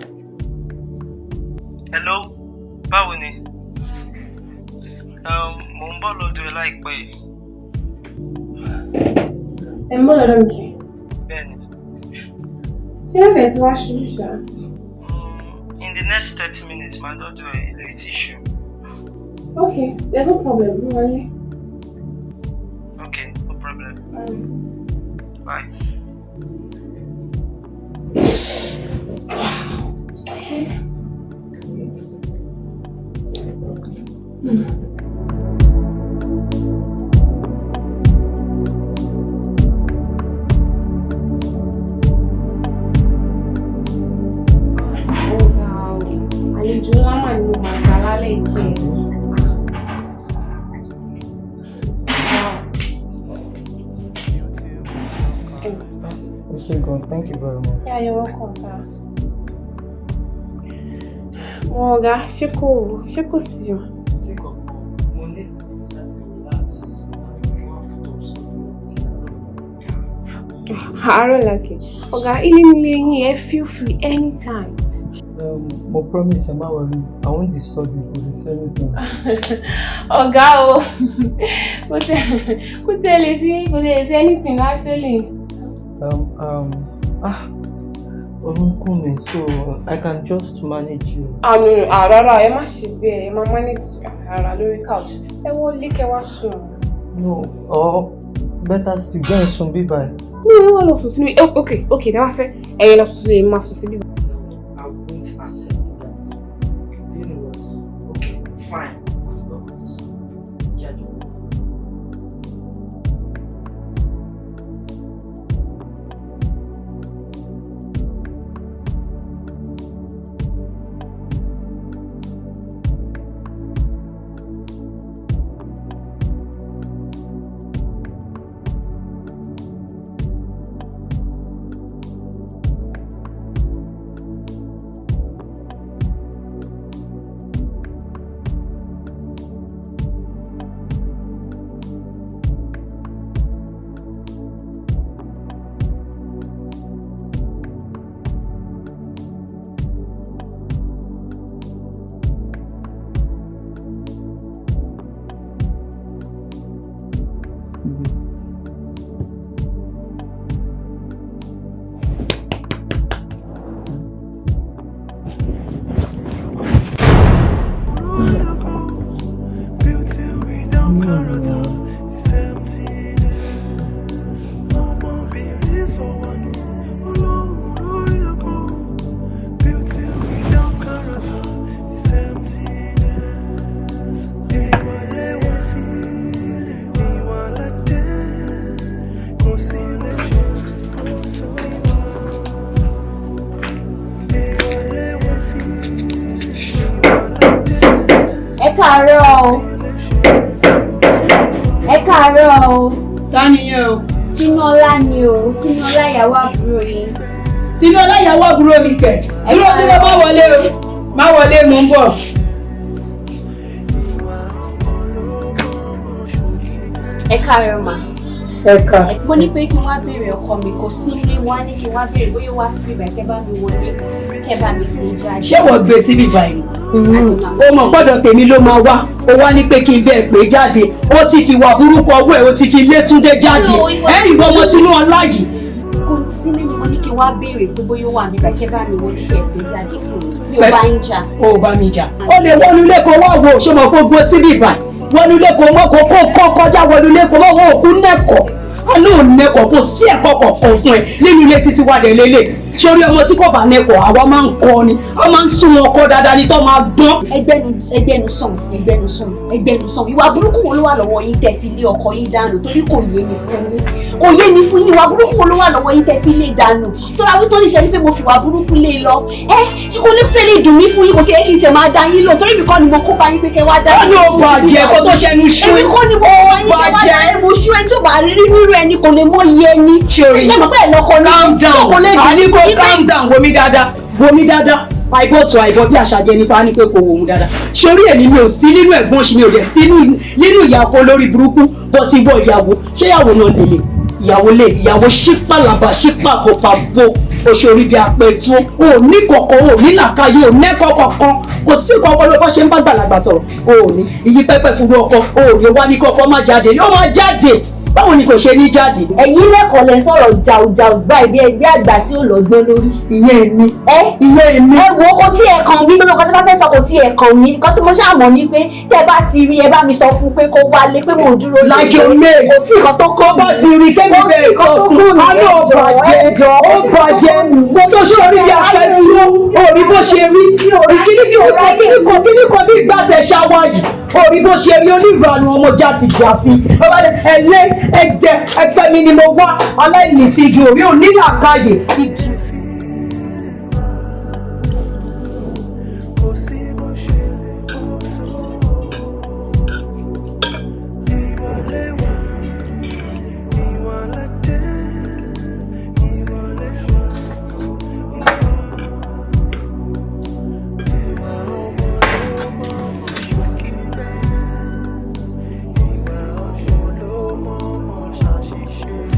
Hello, báwo ni? Mo ń bọ̀ lọ́dọ̀ ẹ láìpẹ́ yìí. Ẹ ń bọ̀ lọ́dọ̀ mi kẹ̀? Bẹ́ẹ̀ni. Ṣé ẹ̀rẹ̀ tí wàá ṣojú ṣá? In the next 30 minutes, màá dọ́dọ̀ ẹ, ilẹ̀ tí ṣú. Okay, there's no problem. Mo wọlé. Okay, no problem. Bye. Ọ̀gá o, àlejò ńlá mà ni mo máa gbà lálẹ́ ìkẹ́ ẹ̀. You're welcome, sir. Wọ́n ọ̀gá, ṣé kò sí o? Tí kankan, mo ní láti relax, so kí wọ́n put up some. Àárọ̀ làkè. Ọ̀gá, ilé nílé yín, ẹ feel free anytime. Mo promise ẹ, má worry, I won't disturb you, kò lè say anything. Ọ̀gá o, kò tẹ̀ lè sí anything actually. Ah, orun kún mi, so I can just manage you. Ah, no, no, ah, rárá, ẹ má ṣe bẹ́ẹ̀, ẹ má manage ara lórí couch. Ẹ wọlé kẹ́ wá sùn. No, or better still, go and sùn bí báyìí. No, ẹ wá lọ sùn sínú. Ok, tẹ́ bá fẹ́, ẹ̀yin lọ sùn sílé, má sùn síbí. I won't accept that. Do you know what? Okay, fine. Àti lọ́kàn tó sọ. Jáde. Beauty without character is emptiness. Ọmọbìnrin sọ wà nù olóhùn lórí ọkọ. Beauty without character is emptiness. Ìwà lẹ́wà fi ìwà ládé. Kò sí lè ṣe tó ìwà. Ìwà lẹ́wà fi ìwà ládé. Ẹ káàárọ̀ o. Ẹ káàárọ̀ o. Ta nìyẹn o? Tinúọlá ni o, Tinúọlá ìyàwó àbúrò yín. Tinúọlá ìyàwó àbúrò mi kẹ̀. Dúró dúró, má wọlé o. Má wọlé, mò ń bọ̀. Ẹ káàárọ̀ mà. Ẹ ká. Mo ní pé kí n wá béèrè ọkọ mi, kò sí ilé, wá ní kí n wá béèrè bóyá ó wá sí ibà, kẹ́ bá mi wọlé, kẹ́ bá mi gbé jáde. Ṣé wọ́n gbé síbí báyìí? O mọ̀ gbọ́dọ̀ tèmi ló máa wá. O wá ní pé kí n bẹ́ẹ̀ pé jáde. Ó ti fi wà burúkú ọwọ́ ẹ̀, ó ti fi lé Túndé jáde. Ẹ ìwọ ọmọ Tinúọlá yìí. Kò sí ní mo ní kí n wá béèrè pé bóyá ó wà níbà, kẹ́ bá mi wọlé, kẹ́ gbé jáde fún mi. Mi ò bá yín jà. O ò bá mi jà. O lè wọnú ilé kó wá wo ṣé mo kó gbó síbí báyìí. Wọnú ilé kó mọ́ kó kó kó kọjá wọnú ilé kó mọ́ wọ́n òkú nẹ́kọ̀ọ́. Àná ò nẹ́kọ̀ọ́, kò sí ẹ̀kọ́ kọ̀ọ̀kan fún ẹ nínú ilé títí wà dé lélẹ̀. Sórí ọmọ tí kò bá nẹ́kọ̀ọ́, àwa máa ń kọ́ ni. A máa ń tún wọn kọ́ dáadáa ni tó máa dán. Ẹgbẹ́nu ẹgbẹ́nu sàn, ẹgbẹ́nu sàn, ẹgbẹ́nu sàn. Ìwà burúkú wo ló wà lọ́wọ́ yín tẹ́ fi lé ọkọ yín dànù? Torí kò yé mi fún yín, kò yé mi fún yín. Ìwà burúkú wo ló wà lọ́wọ́ yín tẹ́ fi lé dànù? Tó ra wí tó ní sẹ́ni pé mo fi ìwà burúkú lé lọ. Ẹ tí kò ní tẹ́lẹ̀ dùn mí fún yín, kò tí ẹ kì í ṣe máa dá yín lò, torí mi kọ́ ni mo kó bá yín pé kẹ́ wá dá Ó ní o bàjẹ́ kó tó ṣẹnu ṣú. Èmi kọ́ ni mo wá yín kẹ́ wá dá yín, mo ṣú. Ẹni tó bá rí rírú ẹni kò lè mọ iye ẹni. Ṣòrí. Ṣé mo pẹ́ lọ́kọ ní Calm down. kò lè dùn Àní kò mí pé- calm down, wo mi dáadáa, wo mi dáadáa. Àìbọ̀tọ̀ àìbọ̀ bí àṣà jẹ nífa ní pé kò wò ó dáadáa. Sórí èmi, mi ò sí nínú ẹ̀gbọ́n ṣì, mi ò dẹ̀ sí nínú ìyá ọkọ lórí burúkú bọ́ ti bọ́ ìyàwó. Ṣé ìyàwó náà lè ìyàwó lè ìyàwó ṣípàlàbà ṣípàbòpàbò oṣoorí bíi apẹ̀tù, o ò ní kọ̀kọ́, o ò ní làákàyè, o ò nẹ́kọ̀ọ́ kọ̀ọ̀kan, kò sí kọ̀ọ̀kan ló bá ṣe ń bá gbàlagbà sọ̀rọ̀, o ò ní iyì pẹ́pẹ́ fún ọkọ, o ò ní wá ní kọ́kọ́ má jáde, ó máa jáde, báwo ni kò ṣe ní jáde. Ẹ̀yin lẹ́kọ̀ọ́ lẹ́ ń sọ̀rọ̀ jàùjàù gbá ìbí ẹgbẹ́ àgbà tí ò lọ́gbọ́n lórí. Ìyẹn mi. Ẹ Ìyẹn mi. Ẹ wo, kò tí ẹ kàn mí, gbogbo nǹkan tó bá fẹ́ sọ kò tí ẹ kàn mí. Nǹkan tó mo ṣáà mọ̀ ni pé tẹ́ bá ti rí, ẹ bá mi sọ fún pé kó wálé, pé mò ń dúró lé. Like your maid. Kò sí nǹkan tó kàn Bá ti rí kébì Kò sí bẹ́ẹ̀ nǹkan sọ tó fún kàn mí. a náà bàjẹ́, ó bàjẹ́ mo tó ṣorí bí afẹ́fẹ́ orí bó ṣe rí orí kíní kan kíní kan kíní kan bí ìgbàsẹ̀ ṣáwá yìí, orí bó ṣe rí oníranú ọmọ jàtìjàtì ẹlẹ́ ẹjẹ ẹgbẹ́ mi ni mo wá aláìní tìjú orí onílàkàyè. Kò sí bó ṣe lè pọ̀ tó. Ìwà lẹ́wà, ìwà ládé, ìwà lẹ́wà.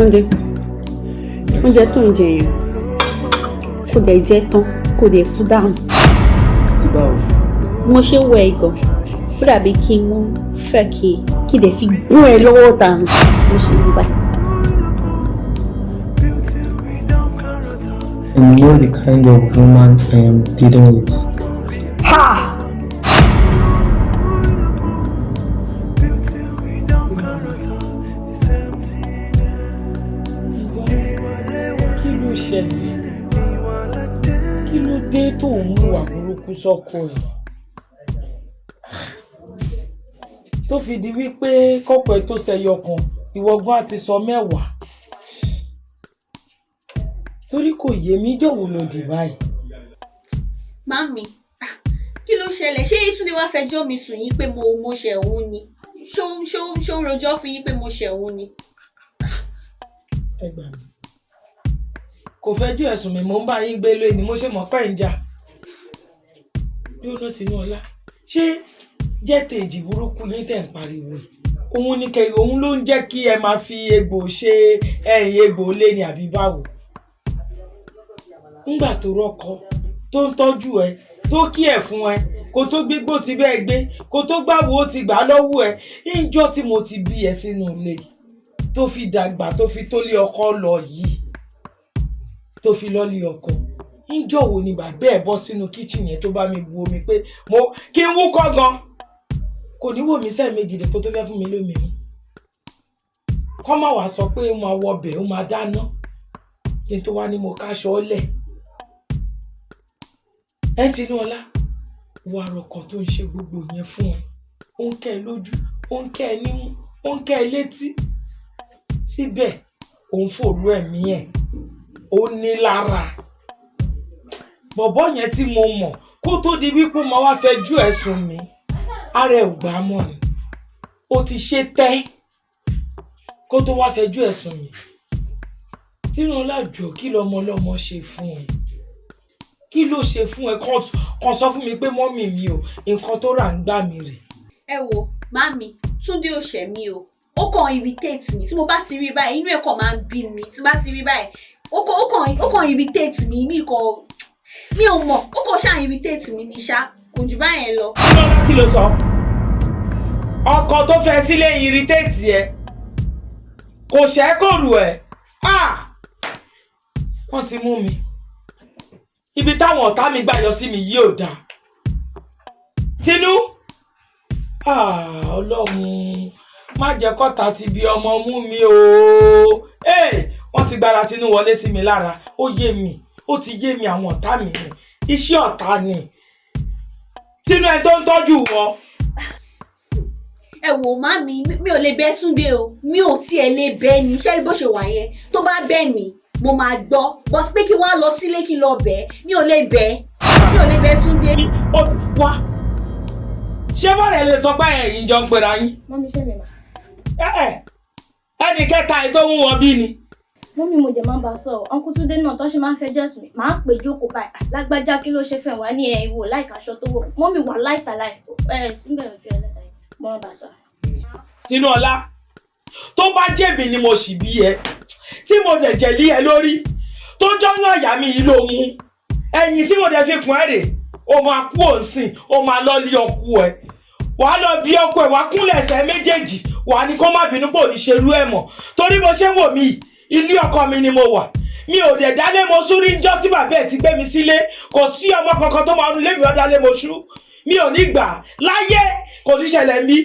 Túndé, oúnjẹ tó ń jẹ yẹn kò dẹ̀ jẹ́ tán, kò dẹ̀ kú dànù. Ti báwo? Mo ṣe ń wọ ẹ gan, ó dàbí kí n mú fẹ́ kí dẹ̀ fi gún ẹ lọ́wọ́ dànù mo ṣe ń báyìí. I know the kind of woman I am dealing with. Ha! Kí ló ṣẹlẹ̀? Kí ló dé tó ń mú ìwà burúkú sọ́kọ ẹ̀ tó fi di wípé kọ́kọ́ ẹ̀ tó ṣẹyọ kan, ìwọ gan á ti sọ 10? Torí kò yé mi, jọ̀wọ́ ló dì báyìí. Mami, kí ló ṣẹlẹ̀? Ṣé Túndé wá fẹjọ́ mi sùn yín pé mo ṣẹ̀ òun ni? Ṣó ń rojọ́ fún yín pé mo ṣẹ̀ òun ni? Ẹ gbà mí, kò fẹjọ́ ẹ̀sùn mi. Mò ń bá yín gbé lóyún ni mo ṣe mọ̀ pé ń jà dúró. Tinúọlá, ṣé jẹ́tẹ̀ẹ̀jì burúkú yín tẹ̀ ń pariwo yìí, òun ni kẹ òun ló ń jẹ́ kí ẹ máa fi egbò ṣe ẹ̀yìn egbò lé ní, àbí báwo? Ńgbà tó rọ́kọ tó ń tọ́jú ẹ, tó kí ẹ fún ẹ, kó tó gbégbó ti bẹ́ẹ̀ gbé, kó tó gbàwó ó ti gbà á lọ́wọ́ ẹ. Ńjọ́ tí mo ti bí ẹ sínú ilé yìí, tó fi dàgbà, tó fi tó lé ọkọ lọ yìí, tó fi lọ́lé ọkọ, ńjọ́ wo ni bàbá ẹ̀ bọ́ sínú kitchen yẹn tó bá mi bu omi pé mo kí n wúkọ́ gan? Kò ní wò mí sẹ́ẹ̀mejì dípò tó fẹ́ fún mi lómi mu. Kọ́ má wàá sọ pé ó máa wọbẹ̀, ó máa dáná, kí n tó wá ní mo káṣọ lẹ̀ ẹ. Tinúọlá, wo àròkọ tó ń ṣe gbogbo yẹn fún ẹ, ó ń kẹ́ ẹ lójú, ó ń kẹ́ ẹ nímú, ó ń kẹ́ ẹ létí, síbẹ̀ òun fòrú ẹ̀mí ẹ̀, ó ní lára bọ̀bọ́ yẹn tí mo mọ̀ kó tó di wípé mo wá fẹjú ẹ̀sùn mi. Ara ẹ̀ ò gbà á mọ̀ ni ó ti ṣe tẹ́ kó tó wá fẹjú ẹ̀sùn mi. Tinúọlá, jọ̀ọ́, kí lọmọ ọlọ́mọ ṣe fún ẹ? Kí ló ṣe fún ẹ? Kàn sọ fún mi pé mummy mi o, nǹkan tó rà ń gbà mí rè. Ẹ wo, mami, Túndé ò ṣẹ̀ mí o. Ó kàn irritate mi. Tí mo bá ti rí báyìí, inú ẹ̀ kàn máa ń bí mi. Tí mo bá ti rí báyìí, ó kàn irritate mi. Mi ò mọ̀, ó kàn ṣáà irritate mi ní ṣá, kò jù báyẹn lọ. Kí ló sọ? Ọkọ tó fẹ́ sílé irritate ẹ, kò ṣẹ́, kò rù ẹ́. Ah, wọ́n ti mú mi. Ibi táwọn ọ̀tá mi gbà yọ sí mi yìí ò dáa. Tinú, ah, Ọlọ́run má jẹ́ kọ́ta ti bí ọmọ mú mi o. Wọ́n ti gbára Tinú wọlé sí mi lára. Ó yé mi, ó ti yé mi, àwọn ọ̀tá mi ni, iṣẹ́ ọ̀tá ni. Tinú, ẹ tó ń tọ́jú wọ. Ẹ wò, mami, mi ò lè bẹ̀ Túndé o. Mi ò tiẹ̀ lè bẹ̀ ní ṣẹ́rí bó ṣe wà yẹn. Tó bá bẹ̀ mí, mo máa gbọ́, but pé kí wọ́n á lọ sílé kí n lọ bẹ̀, mi ò lè bẹ̀, mi ò lè bẹ̀ Túndé. Ó ti wá, ṣé bọ́ọ̀rẹ̀ lè sọ pé ẹ̀yin jọ ń pera yín? Mummy, ṣé mi mà? Ẹ ẹnì kẹta ẹ̀ tó ń wọ bí ni. Mummy, mo jẹ̀ máa ń bá a sọ ọ́. Uncle Túndé náà, tó ṣe máa ń fẹjọ́ sùn mí, màá pè jókòó báyìí. "Ah, lágbájá, kí ló ṣe fẹ́ wá ní ẹ ìwò láìka aṣọ tó wọ̀?" Mummy, wà láìtàláì ẹ síbẹ̀ ojú ẹlẹ́dàá yìí, mo máa bá a sọ. Tinúọlá, tó bá jẹ̀bi ni mo sì bí ẹ, tí mo dẹ̀ jẹ̀lí ẹ lórí, tó jọ́yàn àyà mi yìí ló mú ẹ̀yìn tí mo dẹ̀ fi kún ẹ rè, o máa kú òǹsìn, o máa lọ lé ọkú ẹ, wàá lọ bí ọkọ ẹ, wàá kúnlẹ̀ ẹsẹ̀ méjèèjì, wàá ní kó má bínú pé ò ní ṣerú ẹ̀ mọ́. Torí bó ṣe ń wò mí yìí, ilé ọkọ mi ni mo wà. Mi ò dẹ̀ dálé mo sú rí. Njọ́ tí bàbá ẹ̀ ti gbé mi sílé, kò sí ọmọ kankan tó máa ń lé mi ọ́ dálé mo sú. Mi ò ní gbà láyé, kò ní ṣẹlẹ̀ mí.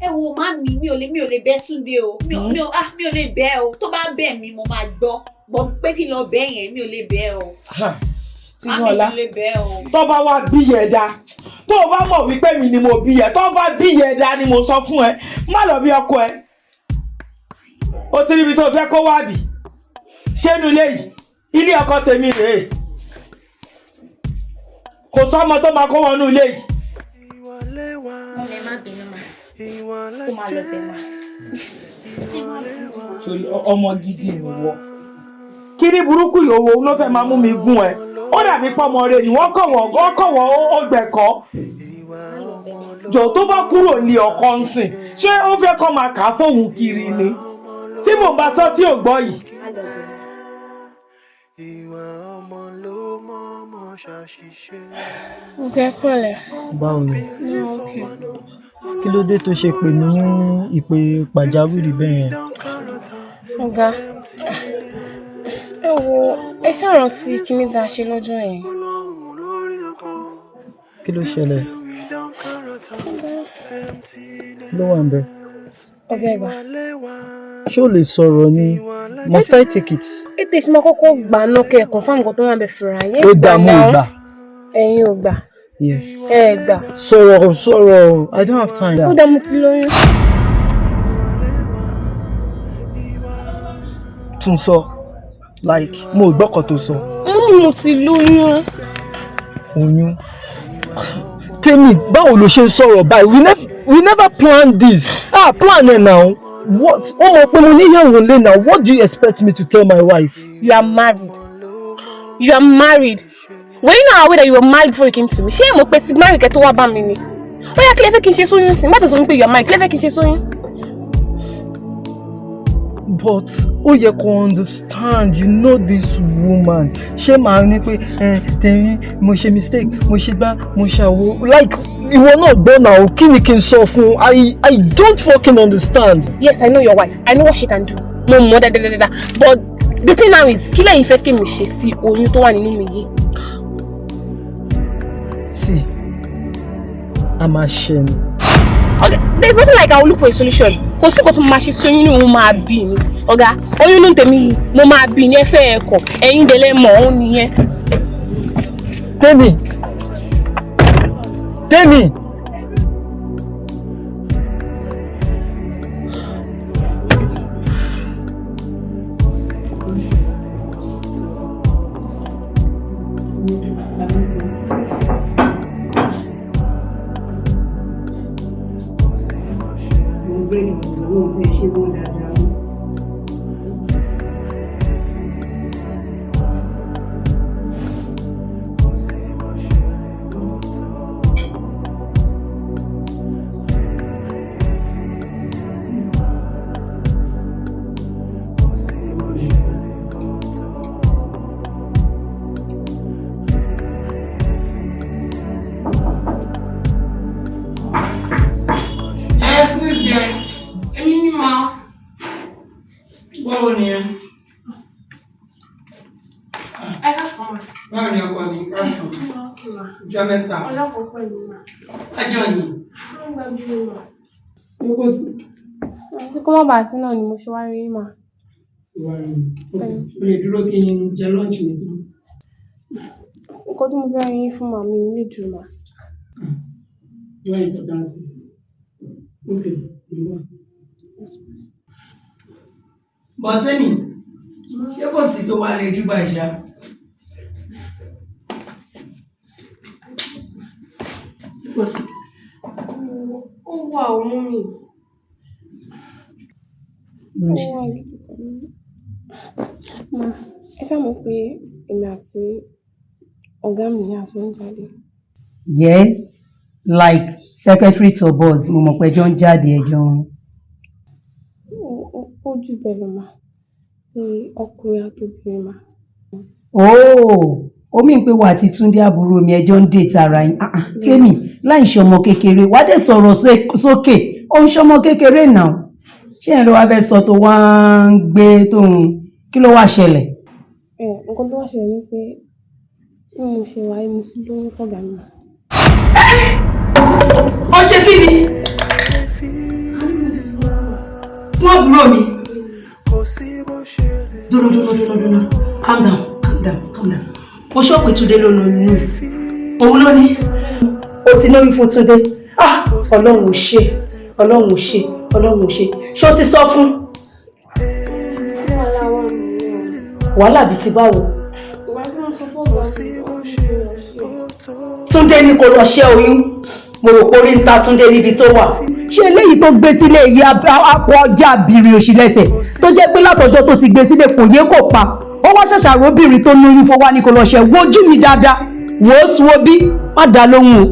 Ẹ wo, mami, mi ò lè bẹ̀ Túndé o. Mi ò, ah, mi ò lè bẹ̀ o. Tó bá bẹ̀ mí, mo máa gbọ́, but pé kí n lọ bẹ̀ yẹn, mi ò lè bẹ̀ o. Tinúọlá, Mami, mi ò lè bẹ̀ o. Tó bá wá bí yẹ dá, tó o bá mọ̀ wípé mi ni mo bí yẹ, tó bá bí yẹ dá ni mo sọ fún ẹ, má lọ bí ọkọ ẹ. O ti ríbi tó o fẹ́ kó wá bì. Ṣé inú ilé yìí, ilé ọkọ tèmi rèé, kò sọ́mọ tó máa kó wọnú ilé yìí. Mummy, ẹ má bínú mà, kó máa lọ bẹ̀ mà. Torí ọmọ gidi ni wọ. Kiri burúkú yòówó ló fẹ́ máa mú mi gún ẹ. Ó dàbí pọ́mọ rẹ ni wọ́n kọ̀ wọ́n, wọ́n kọ̀ wọ́n, ó gbẹ̀kọ́ jọ. Tó bá kúrò ní ọkọ ń sìn, ṣé ó fẹ́ kọ́ máa kà á fóun kiri ni tí mò ń bá sọ tí ò gbọ́ yìí? Kind of girl. Ìwà ọmọ ló mọ̀ọ́mọ̀ ṣàṣìṣe. Ọ̀gá, ẹ kúrọ̀lẹ́. Báwo ni? No, okay. Kí ló dé tó ṣe pè ní ìpè pàjáwìrì bẹ́ẹ̀ yẹn? Ọ̀gá, ẹ wo, ẹ ṣàrántí kíní tá a ṣe lọ́jọ́ yẹn. Kí ló ṣẹlẹ̀? Kí ló wà ń bẹ̀? Ọ̀gá, ẹ gbà. Ṣé o lè sọ̀rọ̀ ni? Must I take it? Ètò ìṣúná kọ́kọ́ gbà náà kẹ́ ẹ̀ confirm nǹkan tó wà ń bẹ̀ fúnra yín. Ó dààmú ìgbà. Ẹ̀yin ò gbà. Yes. Ẹ gbà. Sọ̀rọ̀, sọ̀rọ̀, I don't have time. Ó dá, mo ti lóyún. Tún sọ, like, mo ò gbọ́kàn tó sọ. Mo ní mo ti lóyún. Oyún. Tèmi, báwo ló ṣe ń sọ̀rọ̀ báyìí? We never planned this. Ah, plan ẹ̀ now. What? Ó mọ̀ pé mo níyàwó lé now. What do you expect me to tell my wife? You are married. You are married. Were you not aware that you were married before you came to me? Ṣé ẹ mọ̀ pé ti marry kẹ́ tó wá bá mi ni? Ó yá, kí lẹ fẹ́ kí n ṣe sóyún sí? Má tó sọ wípé you are married. Kí lẹ fẹ́ kí n ṣe sóyún? But ó yẹ kó understand, you know this woman. Ṣé màá ní pé ẹ tèmi, mo ṣe mistake, mo ṣe gbá, mo ṣàwo, like, ìwọ náà gbọ́ náà, kí ni kí n sọ fún? I don't fucking understand. Yes, I know your wife. I know what she can do. Mo mọ̀ dáadáa. But the thing now is, kí lẹ̀yin fẹ́ kí mi ṣe sí oyún tó wà nínú mi yìí? See, a máa ṣe ni. Okay, there is nothing like I will look for a solution. Kò sí nǹkan tó máa ṣe sí oyún ní, mo máa bí ni. Ọ̀gá, oyún ní tèmi yìí, mo máa bí ní, ẹ fẹ́ ẹ kọ̀, ẹ̀yin dẹ̀lẹ́ mọ̀ ọ́n nìyẹn. Tèmi! Tèmi! Mo búrẹ́dì mọ̀ lóun fẹ́ ṣe wọ́n dáadáa mọ́. Yes, who is there? Èmi ni mà. Báwo ni ẹ? Ẹ ká sọ mà. Báwo ni ọkọ mi? Káàsán. Okay mà. Ọjọ́ mẹ́ta. Ọjọ́ kan pẹ̀lú mà. Ẹjọ́ ni. Wọ́n gba bí mi mà. Ó kò sí. Àti kó má bàa sí náà ni mo ṣe wá rí mà. Ìwà rẹ̀. O lè dúró kí n jẹ lunch mi tán. Nǹkan tí mo fẹ́ rí yín fún màmí mi lè dùn mà. Very important. Okay, mo wá. But Tẹ́mi, ṣé kò sí tó wá lè júbà ìṣá? Ṣé kò sí? Ó wà ó mú mi. Ó wà gidi gan. Ma, ẹ ṣáà mọ̀ pé èmi àti ọ̀gá mi àti ń jáde. Yes, like secretary to boss, mo mọ̀ pé ẹjọ́ ń jáde, ẹjọ́ ń. Ó jù bẹ́ẹ̀ lọ mà. Bí ọkùnrin àti obìnrin mà. Oh, ó mì pé wà á ti Túndé àbúrò mi ẹjọ́ ń date ara yín. Ah, ah, Tèmi, láì ṣe ọmọ kékeré, wàá dé sọ̀rọ̀ sókè, ó ń ṣọmọ kékeré náà. Ṣé ẹ̀ ló wá fẹ́ sọ tó wá ń gbé tó ń kí ló wá ṣẹlẹ̀? Ẹ nǹkan tó wá ṣẹlẹ̀ ni pé bí mo ṣe wà yìí, mo ti lóyún fọ̀gá mi. Ó ṣe kí ni? Fún àbúrò mi. Dúró, dúró, dúró, dúró. Calm down, calm down, calm down. Ó ṣọ́pẹ̀ Túndé ló lóyún ẹ̀. Òun ló ní. Ó ti lóyún fún Túndé. Ah! Ọlọ́run ò ṣe, Ọlọ́run ò ṣe, Ọlọ́run ò ṣe. Ṣé o ti sọ fún? Wàhálà wà nìyẹn o. Wàhálà bíi ti báwo? Ìgbà tí mo sọ fọ́gá mi, ó ní kí n lọ ṣe. Túndé ní kó lọ ṣẹ́ oyún. Mo rò pé orí ń ta Túndé níbi tó wà. Ṣé eléyìí tó gbé sílé yìí, akọ ọjà bìrì òṣì lẹ́sẹ̀ tó jẹ́ pé látọjọ́ tó ti gbé sílé kò yé kò pa, ó wá ṣàṣàrò obìnrin tó lóyún fún wa ní kó lọ ṣe? Wojú mi dáadáa, wò ó sùn, wo bí, má dá lóhùn o,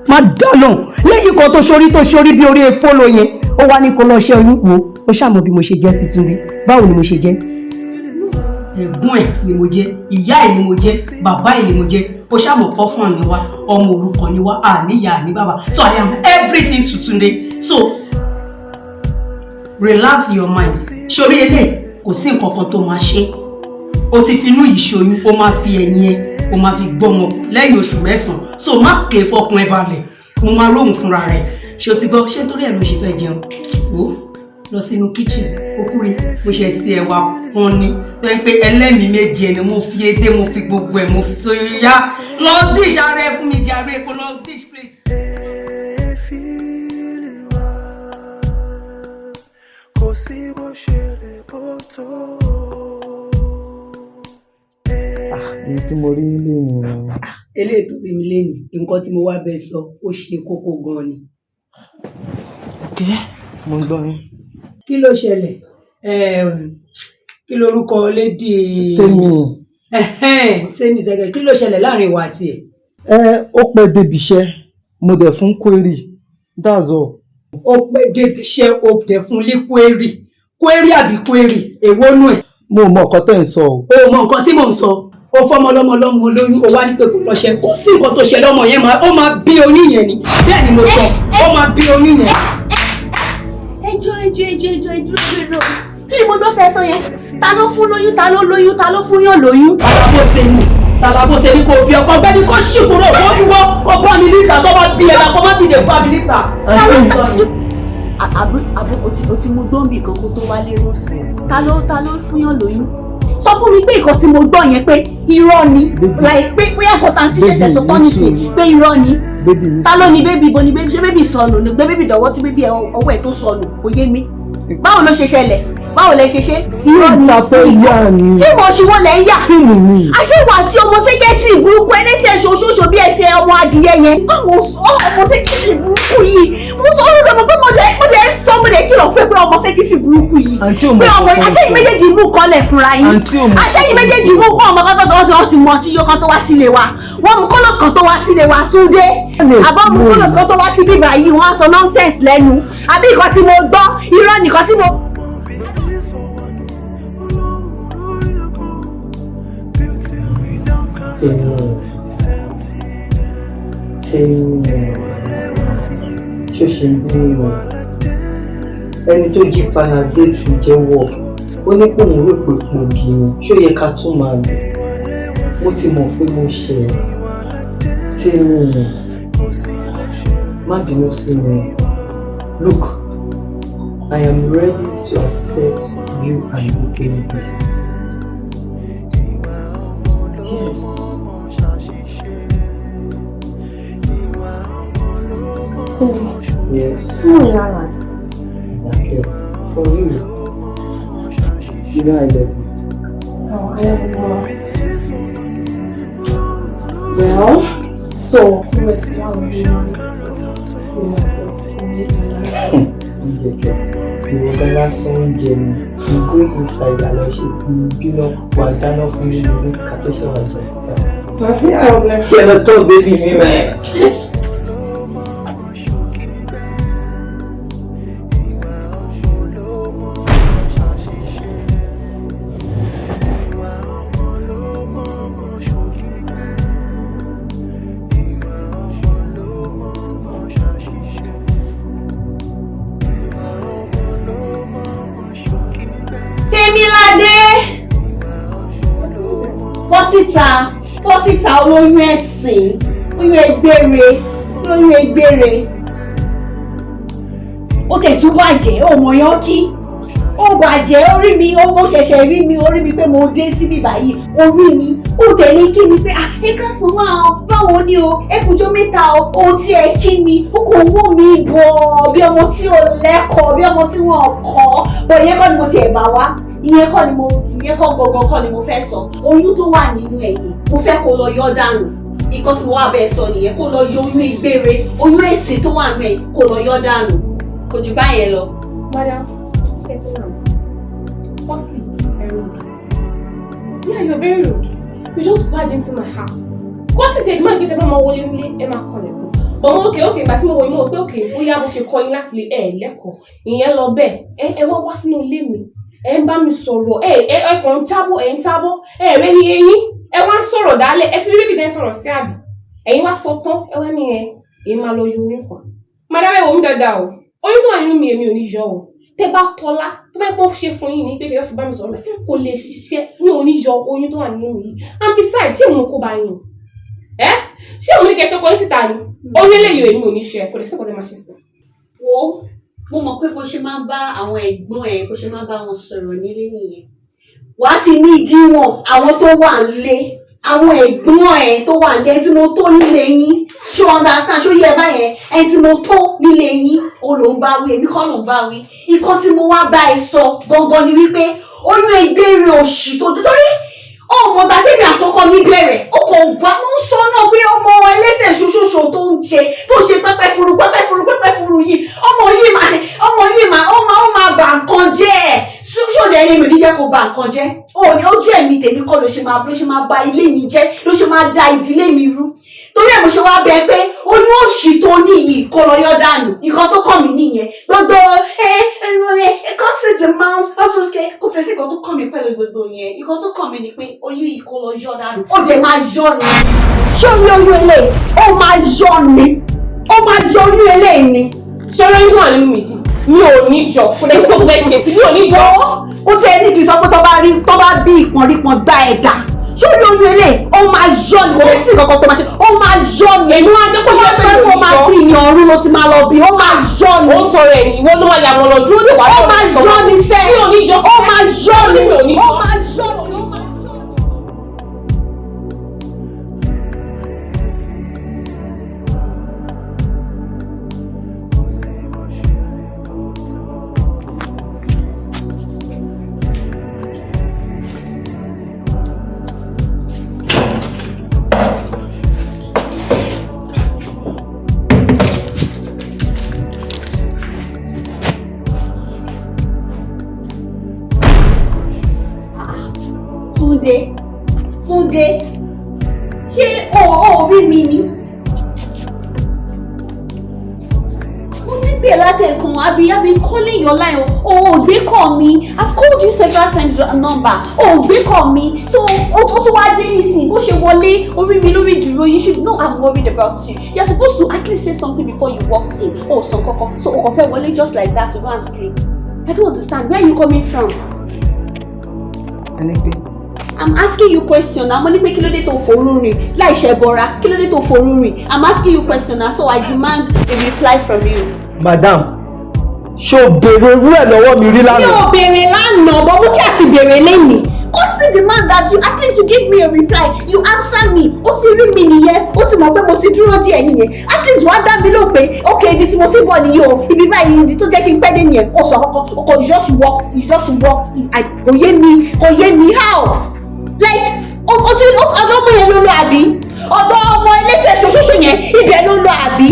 má dá lóhùn. Lẹ́yìn kan tó ṣorí bí orí efólo yẹn, ó wá ní kó lọ ṣe oyún. Wo, ó ṣàmọ̀ bí mo ṣe jẹ́ sí Túndé. Báwo ni mo ṣe jẹ́? Ẹ̀gbọ́n ẹ̀ ni mo jẹ́, ìyá ẹ̀ ni mo jẹ́, bàbá ẹ̀ ni mo jẹ́. Ó ṣàmọ̀pọ̀ fún àní wa, ọmọ òrukàn ni wá, àníyá àní bàbá. So I am everything to Túndé. So relax your mind. Sórí eléyìí, kò sí nǹkan kan tó máa ṣe. O ti fi inú yìí ṣoyún, o máa fi ẹ̀yìn ẹ, o máa fi gbọ́mọ lẹ́yìn oṣù 9. So má ké, fọkàn ẹ balẹ̀, mo máa róhùn fúnra rẹ̀. Ṣé o ti gbọ́? Ṣé torí ẹ̀ ló ṣe fẹ́ jẹun? Wò ó, lọ sínú kitchen, okúre, mo ṣe sí ẹ̀wà kan ni tó yẹ pé ẹlẹ́mìí méje ni mo fi edé, mo fi gbogbo ẹ̀, mo fi sórí. Yá, lọ dish ara ẹ fún mi jàre, kó lọ dish plate. Fílẹ̀ wá, kò sí bó ṣe lè bó tó. Èyí tí mo rí nílé nìyẹn. Eléyìí tó rí mi lénìí, nǹkan tí mo wá bẹ sọ, ó ṣe kókó gan ni. Ok, mo ń gbọ́ yín. Kí ló ṣẹlẹ̀? Kí lorúkọ lady? Tèmi. Tèmi sẹ́gẹ̀. Kí ló ṣẹlẹ̀ láàrin ìwà àti ẹ̀? Ẹ ó pẹ́ débi iṣẹ́, mo dẹ̀ fún query, that's all. Ó pẹ́ débi iṣẹ́, ó dẹ̀ fún ní query. Query àbí query, èwo nù ẹ̀? Mo mọ nǹkan tẹ́ ń sọ o. O mọ nǹkan tí mò ń sọ. Ó fọmọ lọ́mọ lọ́mọ lóyún, ó wá ní pé kò lọ ṣe. Kò sí nǹkan tó ṣe lọ́mọ yẹn, máa ó máa bí oyún yẹn ni. Bẹ́ẹ̀ ni mo sọ, ó máa bí oyún yẹn. Ẹjọ́, ẹjọ́, ẹjọ́, ẹjọ́, ẹjọ́, ẹjọ́, kí ni mo gbọ́ fẹ́ sọ yẹn? Ta ló fún lóyún? Ta ló lóyún? Ta ló fún yàn lóyún? Tàlàbó ṣe ni, tàlàbó ṣe ni kò bí ọkọ gbẹ́ni kó ṣì kúrò, kó ìwọ kó bá mi níta. Tó bá bí ẹ̀dá, kó má dìde bá mi níta. Àbú àbú, o ti mú gbọ́ǹbì kan kó tó wálé rí. Ta ló fún yàn lóyún? Sọ fún mi pé nǹkan tí mo gbọ́ yẹn, pé irọ́ ni, like pé bóyá nǹkan tá à ń tí ṣẹ̀ṣẹ̀ sọ tán nísìn, pé irọ́ ni. Baby mi. Ta ló ní baby? Bo ni baby? Ṣé baby sọnù ni? Gbé baby dọ̀wọ́ tí baby ọwọ́ ẹ̀ tó sọnù, kò yé mi. Báwo ló ṣe ṣẹlẹ̀? Báwo lẹ ṣe ṣe? Irọ́ ni. Ta fẹ́ yá ni. Fíìmù oṣù wo lẹ̀ ń yà? Fíìmù ni. Àṣewà àti ọmọ secretary burúkú ẹlẹ́sẹ̀ ṣoṣooṣo bí ẹsẹ̀ ọmọ adìyẹ yẹn. Àwọn ọmọ secretary burúkú yìí, mo sọ ọ́ lọ́mọ pé mo dẹ̀ ń sọ, mo dẹ̀ kìlọ̀ fún ẹ pé ọmọ secretary burúkú yìí, Àǹtí ò mọ pé ọmọ nǹkan tó ń àṣẹyìn sọ. méjèèjì mú kọ́lẹ̀ fúnra yín. Àǹtí ò mọ Àṣẹyìn méjèèjì mú kọ́ ọmọ kan tó sọ, wọ́n ti mọ tí yóò kan tó wá sílé wa, wọ́n mú kọ́lọ̀ kan tó wá sílé wa. Túndé àbọ̀ mú kọ́lọ̀ kan tó wá sí bíbá yìí, wọ́n á sọ nonsense lẹ́nu. Àbí nǹkan tí mo gbọ́, irọ́ nìkan tí mo. Tèmi, Tèmi, ṣó ṣe ń bí mi? Ẹni tó jí panadate jẹ́wọ́, ó ní pé òun rò pé pògì ni. Ṣó yẹ ká tún máa lò? Mo ti mọ̀ pé mo ṣẹ̀ ẹ́. Tèmi, má bínú sí mi. Look, I am ready to accept you and your baby. Yes. Yes. Yàrá. Okay. For real. You know I love you. Oh, I love you more. Well, so, tí mo ti wá wọlé ní Oúnjẹ kẹ, ìwọ gan lásán oúnjẹ ni. You go inside, àlọ́ ṣe ti bínú wà, dáná fún mi ní ká tó ṣe wà jẹ síta. No problem. Kí ẹ lọ tọ́ baby mi mẹ́. Tèmiládé, bọ́ síta, bọ́ síta, olóyún ẹ̀sìn, oyún ẹgbére, olóyún ẹgbére. Ó tẹ̀sùn bàjẹ́, ó mọ̀ yán kí ó bàjẹ́. Orí mi, ó ṣẹ̀ṣẹ̀ rí mi, orí mi pé mo dé síbí báyìí, orí mi, ó tẹ̀lé kí mi pé, "Ah, ẹ káàsán máa ọ, báwo ni o? Ẹ kùjọ mẹ́ta o." Ó tí ẹ kí mi, ó kò wó mi bọ̀ bí ọmọ tí ò lẹ́kọ̀ọ́, bí ọmọ tí wọ́n kọ́ bọ̀. Ìyẹn kọ́ ni mo tiẹ̀ bá wá, ìyẹn kọ́ ni mo, ìyẹn kọ́ gangan kọ́ ni mo fẹ́ sọ. Oyún tó wà nínú ẹ̀ yìí, mo fẹ́ kó lọ yọ dànù. Nǹkan tí mo wá bẹ́ẹ̀ sọ nìyẹn. Kó lọ yọ oyún ìgbére, oyún èsì tó wà nínú ẹ̀, kó lọ yọ dànù. Kò jù báyẹn lọ. Madam, shutting down. Firstly, very rude. Yeah, you're very rude. You just barge into my house. Kó sì ti ẹ̀dùnmọ́ ìgbésẹ̀ bá máa wọlé nílé, ẹ máa kọlẹ̀kùn. But mo okay okay, ìgbà tí mo wọ, mo wò pé okay, bóyá mo ṣe kọ́ yín láti lè ẹ̀ lẹ́kọ̀ọ́. Ìyẹn lọ bẹ́ẹ̀. Ẹ wá wá sínú ilé mi. Ẹ ń bá mi sọ̀rọ̀, ẹ ẹ ẹ kàn ń jábọ̀, ẹ ń jábọ̀, ẹ rẹ ní eyín, ẹ wá ń sọ̀rọ̀ dálẹ̀, ẹ ti rí bíbí tẹ́ ń sọ̀rọ̀ sí àbí. Ẹ̀yin wá sọ tán, ẹ wá ní ẹ, èyí máa lọ yọ oyún kan. Madam, ẹ wò mí dáadáa o, oyún tó wà nínú mi èmi ò ní yọ o. Tẹ bá tọ́lá, tó bá pọ́n ṣe fún yín ní pé kí ẹ fi bá mi sọ̀rọ̀, kò lè ṣiṣẹ́, mi ò ní yọ oyún tó wà nínú mi yìí. And besides, ṣé mo kó bá yín? Ẹ ṣé òun ní kẹ́ ẹ tó kọ yín síta ni? Oyún eléyìí èmi ò ní ṣe, kò lè sí nǹkan tẹ́ máa ṣe sí. Wo, mo mọ̀ pé bó ṣe máa ń bá àwọn ẹ̀gbọ́n ẹ̀, bó ṣe máa ń bá wọn sọ̀rọ̀ nílé nìyẹn. Wàá fi mí díwọ̀n àwọn tó wà nílé, àwọn ẹ̀gbọ́n ẹ̀ tó wà nílé, ẹni tí mo tó nílé yín. Ṣó understand? Ṣó yẹ báyẹn? Ẹni tí mo tó nílé yín, o ló ń bá wí, èmi kọ́ ló ń bá wí. Nǹkan tí mo wá bá ẹ sọ gangan ni wípé oyún ẹgbẹ́rẹ́ òṣì tó torí ọmọ ọgbà tèmi àtọkọ mi bẹ̀rẹ̀, ó kò gbà ló ń sọ náà pé ọmọ ẹlẹ́sẹ̀ ṣoṣoṣo tó ń ṣe, tó ń ṣe pẹ́pẹ́ furu pẹ́pẹ́ furu pẹ́pẹ́ furu yìí, ọmọ yìí máa ó máa bà nǹkan jẹ́ ẹ̀. Ṣòdì ẹni mi ò ní jẹ́ kó bà nǹkan jẹ́. Ó ní ojú ẹ̀mí tèmi kọ́ ló ṣe máa bà ilé mi jẹ́, ló ṣe máa da ìdílé mi rú. Torí ẹ̀ mo ṣe wá bẹ pé oyún òṣì tó ní yìí, kó lọ yọ dànù. Nǹkan tó kàn mí nìyẹn. Gbogbo ẹ ẹ ẹ cut the mouth kò tẹ̀ sí nǹkan tó kàn mí pẹ̀lú gbogbo yẹn. Nǹkan tó kàn mí ni pé oyún yìí, kó lọ yọ dànù. Ó dẹ̀ máa yọ ni. Ṣé orí oyún eléyìí, ó máa yọ ni, ó máa yọ oyún eléyìí ni. Ṣé oyún wà nínú mi yìí? Mi ò ní yọ, kò lè sí nǹkan tó fẹ́ ṣe sí, mi ò ní yọ. Kó tí ẹ ní kí n sọ pé tó bá rí, tó bá bí ìpọ̀nrípọ̀n gbá ẹ̀dá, sórí oyún eléyìí, ó máa yọ ni. Kò lè sí nǹkan kan tó máa ṣe, ó máa yọ ni. Èmi wá jẹ́ kó yẹ yẹ pé ó máa bí ìyàn ọ̀run ló ti máa lọ bí, ó máa yọ ni. Ó ń tọrọ ẹ̀ ní ìwọ ló máa yà wọ́n lọ dúró dè wá. Ó máa yọ ni sẹ́. Mi ò ní yọ. Ó máa yọ ni. Mi ò ní yọ. Ó máa yọ ni. Túndé, Túndé, ṣé o ò rí mi ni? Mo ti pè látẹ̀kan, àbí calling your line, o ò gbé call mi. I've called you several times, your number, o ò gbé call mi. So o tún wá dé nísìnyí, bó ṣe wọlé orí mi lórí ìdúró. You should know I'm worried about you. You're supposed to at least say something before you walked in. O sọ kankan, so o kàn fẹ́ wọlé just like that to go and sleep. I don't understand. Where are you coming from? Ẹni pé? I'm asking you question na. Mo ní pé kí ló dé tó forú rìn láì ṣe bọra? Kí ló dé tó forú rìn? I'm asking you question na, so I demand a reply from you. Madam, ṣé o béèrè irú ẹ̀ lọ́wọ́ mi rí Mi lánàá? ò béèrè lánàá, but mo ṣe àti béèrè lẹ́yìn. Ó ti demand that you at least you give me a reply, you answer me. Ó ti rí mi nìyẹn, ó ti mọ̀ pé mo ti dúró díẹ̀ nìyẹn. At least wàá dá mi lóhùn pé ok, ibi tí mo ti bọ̀ nìyí o, ibi báyìí, ibi tó jẹ́ kí n pẹ́ dé nìyẹn. Ó sọ kọ́kọ́ o kò, you just walked. Kò yé mi, kò yé mi how, like o ti ọ̀dọ̀ ọmọ yẹn ló lọ àbí? Ọ̀dọ̀ ọmọ ẹlẹ́sẹ̀ ṣoṣoṣo yẹn, ibẹ̀ ló lọ àbí?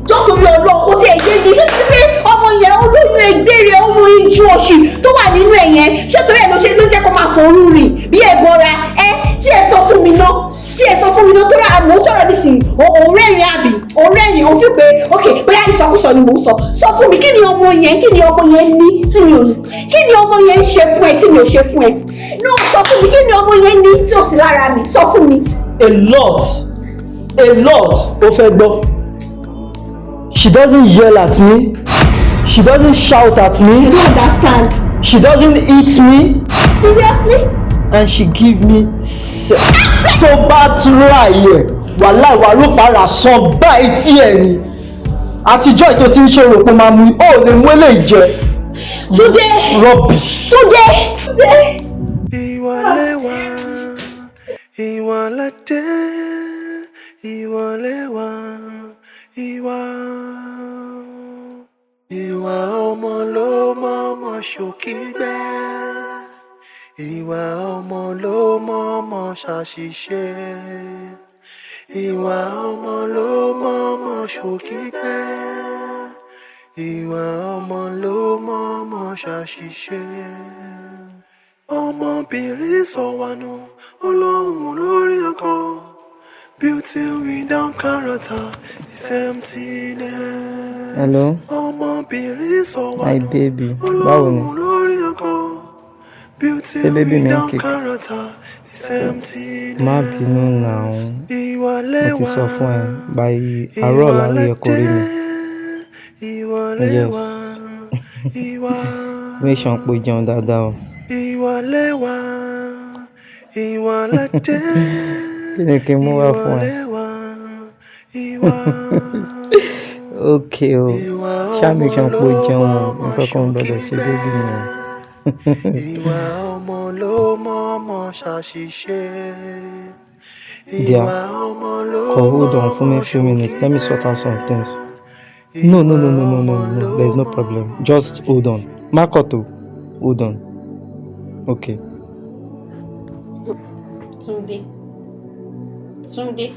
Jọ́tòrí Ọlọ́run, kò tiẹ̀ yé mi. Ṣé ti pé ọmọ yẹn olóyún egbére, ọmọ ijú oṣù tó wà nínú ẹ̀ yẹn, ṣé torí ẹ̀ ló ṣe ló jẹ́ kó máa forú rìn bí ẹ̀bọra ẹ? Tí ẹ sọ fún mi ná, tí ẹ sọ fún mi ná, tó rà mò ń sọ̀rọ̀ nísìnyí, òun rẹ́rìn àbí? Òun rẹ́rìn, òun fi pé ok, bóyá ìsọkúsọ ni mò ń sọ. Sọ fún mi, kí ni ọmọ yẹn, kí ni ọmọ yẹn ní tí mi ò ní? Kí ni ọmọ yẹn ń ṣe fún ẹ tí mi ò ṣe fún ẹ? No, sọ fún mi, kí ni ọmọ yẹn ní tí ò sí lára mi? Sọ fún mi. A lot, a lot. Ó fẹ́ gbọ́? She doesn't yell at me, she doesn't shout at me. I don't understand. She doesn't hit me. Seriously? And she give me sex. Tó bá try ẹ̀, wàhálà ìwà ló para san báyìí tí ẹ̀ ni àtijọ́ ètò tí ń ṣe rò pé máa mú, ó lè mú eléyìí jẹ. Túndé. Rubbish. Túndé. Túndé. Ìwà lẹ́wà, ìwà lẹ́dẹ̀, ìwà lẹ́wà, ìwà. Ìwà ọmọ ló mọ́mọ́ ṣòkígbẹ́. Ìwà ọmọ ló mọ́mọ́ ṣàṣìṣe. Ìwà ọmọ ló mọ́mọ́ ṣòkígbẹ́. Ìwà ọmọ ló mọ́mọ́ ṣàṣìṣe. Ọmọbìnrin sọ wá nù, olóhùn lórí ọkọ. Beauty without character is emptiness. Hello. Ọmọbìnrin sọ wá My nù, baby, báwo ni? olóhùn lórí ọkọ. Beauty Ṣé baby mi ń without kick? character is emptiness. Má bínú now. Ìwà Mo ti lẹ́wà, sọ fún ẹ, by àárọ̀ ọ̀la ló yẹ kó rí mi. ìwà Yes. lẹ́wà, ìwà, Make sure pé o jẹun dáadáa o. ìwà lẹ́wà, ìwà lẹ́dẹ̀. Kí ni kí n mú wá fún ẹ? Ìwà, Okay o. Ṣá make sure pé o jẹun o. Nǹkan kan ò gbọdọ̀ ṣe baby mi o. Ìwà ọmọ ló mọ̀ọ́mọ̀ ṣàṣìṣe. Dear, Ìwà ọmọ ló call, hold on for me a few minutes. Let me sort out some things. No, no, no, no, no, no, no. There's no problem. Just hold on. Makoto, hold on. Okay. Túndé, Túndé,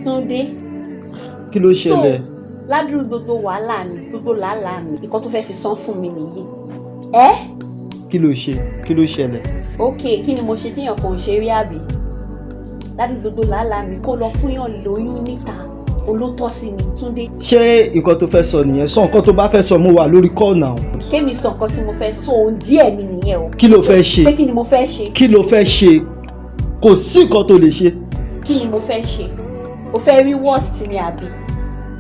Túndé. Kí ló ṣẹlẹ̀? So ládùúgbò, gbogbo wàhálà mi, gbogbo làálàá mi, nǹkan tó fẹ́ fi san fún mi nìyí ẹ́? Kí ló ṣe? Kí ló ṣẹlẹ̀? Ok, kí ni mo ṣe téèyàn kan ò ṣe rí, àbí? Ládùúgbò, gbogbo làálàá mi, kó lọ fún yàn lóyún níta olótọ́ sí mi, Túndé. Ṣé nǹkan tó fẹ́ sọ nìyẹn? Sọ nǹkan tó bá fẹ́ sọ, mo wà lórí call now. Kémi sọ nǹkan tí mo fẹ́ sọ, ohun díẹ̀ mi nìyẹn o. Kí ló fẹ́ ṣe? Pé kí ni mo fẹ́ ṣe? Kí ló fẹ́ ṣe? Kò sí nǹkan tó lè ṣe. Kí ni mo fẹ́ ṣe? O fẹ́ rí worst ni, àbí?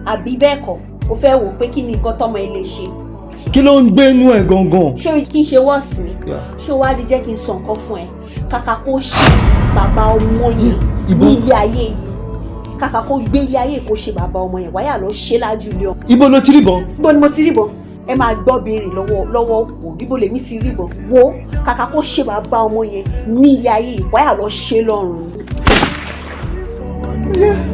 Àbí bẹ́ẹ̀ kọ́, o fẹ́ wò pé kí ni nǹkan tọ́mọ ilé ṣe? Kí ló ń gbé inú ẹ̀ gangan? Ṣé kí n ṣe worst mi? Ṣé o wá rí, jẹ́ kí n sọ nǹkan fún ẹ. Kàkà kó ṣe bàbá ọmọ yẹn ní ilé ayé yìí, kàkà kó gbé ilé ayé kó ṣe bàbá ọmọ yẹn, wáyà lọ ṣe lájú ilé ọmọ. Ibo ló ti rí bọn? Ibo ni mo ti rí bọn? Ẹ máa gbọ́ béèrè lọ́wọ́ lọ́wọ́ òkú, ibo lèmi ti rí bọn? Wo, kàkà kó ṣe bàbá ọmọ yẹn ní ilé ayé yìí, wáyà lọ ṣe lọ́run. Yeah.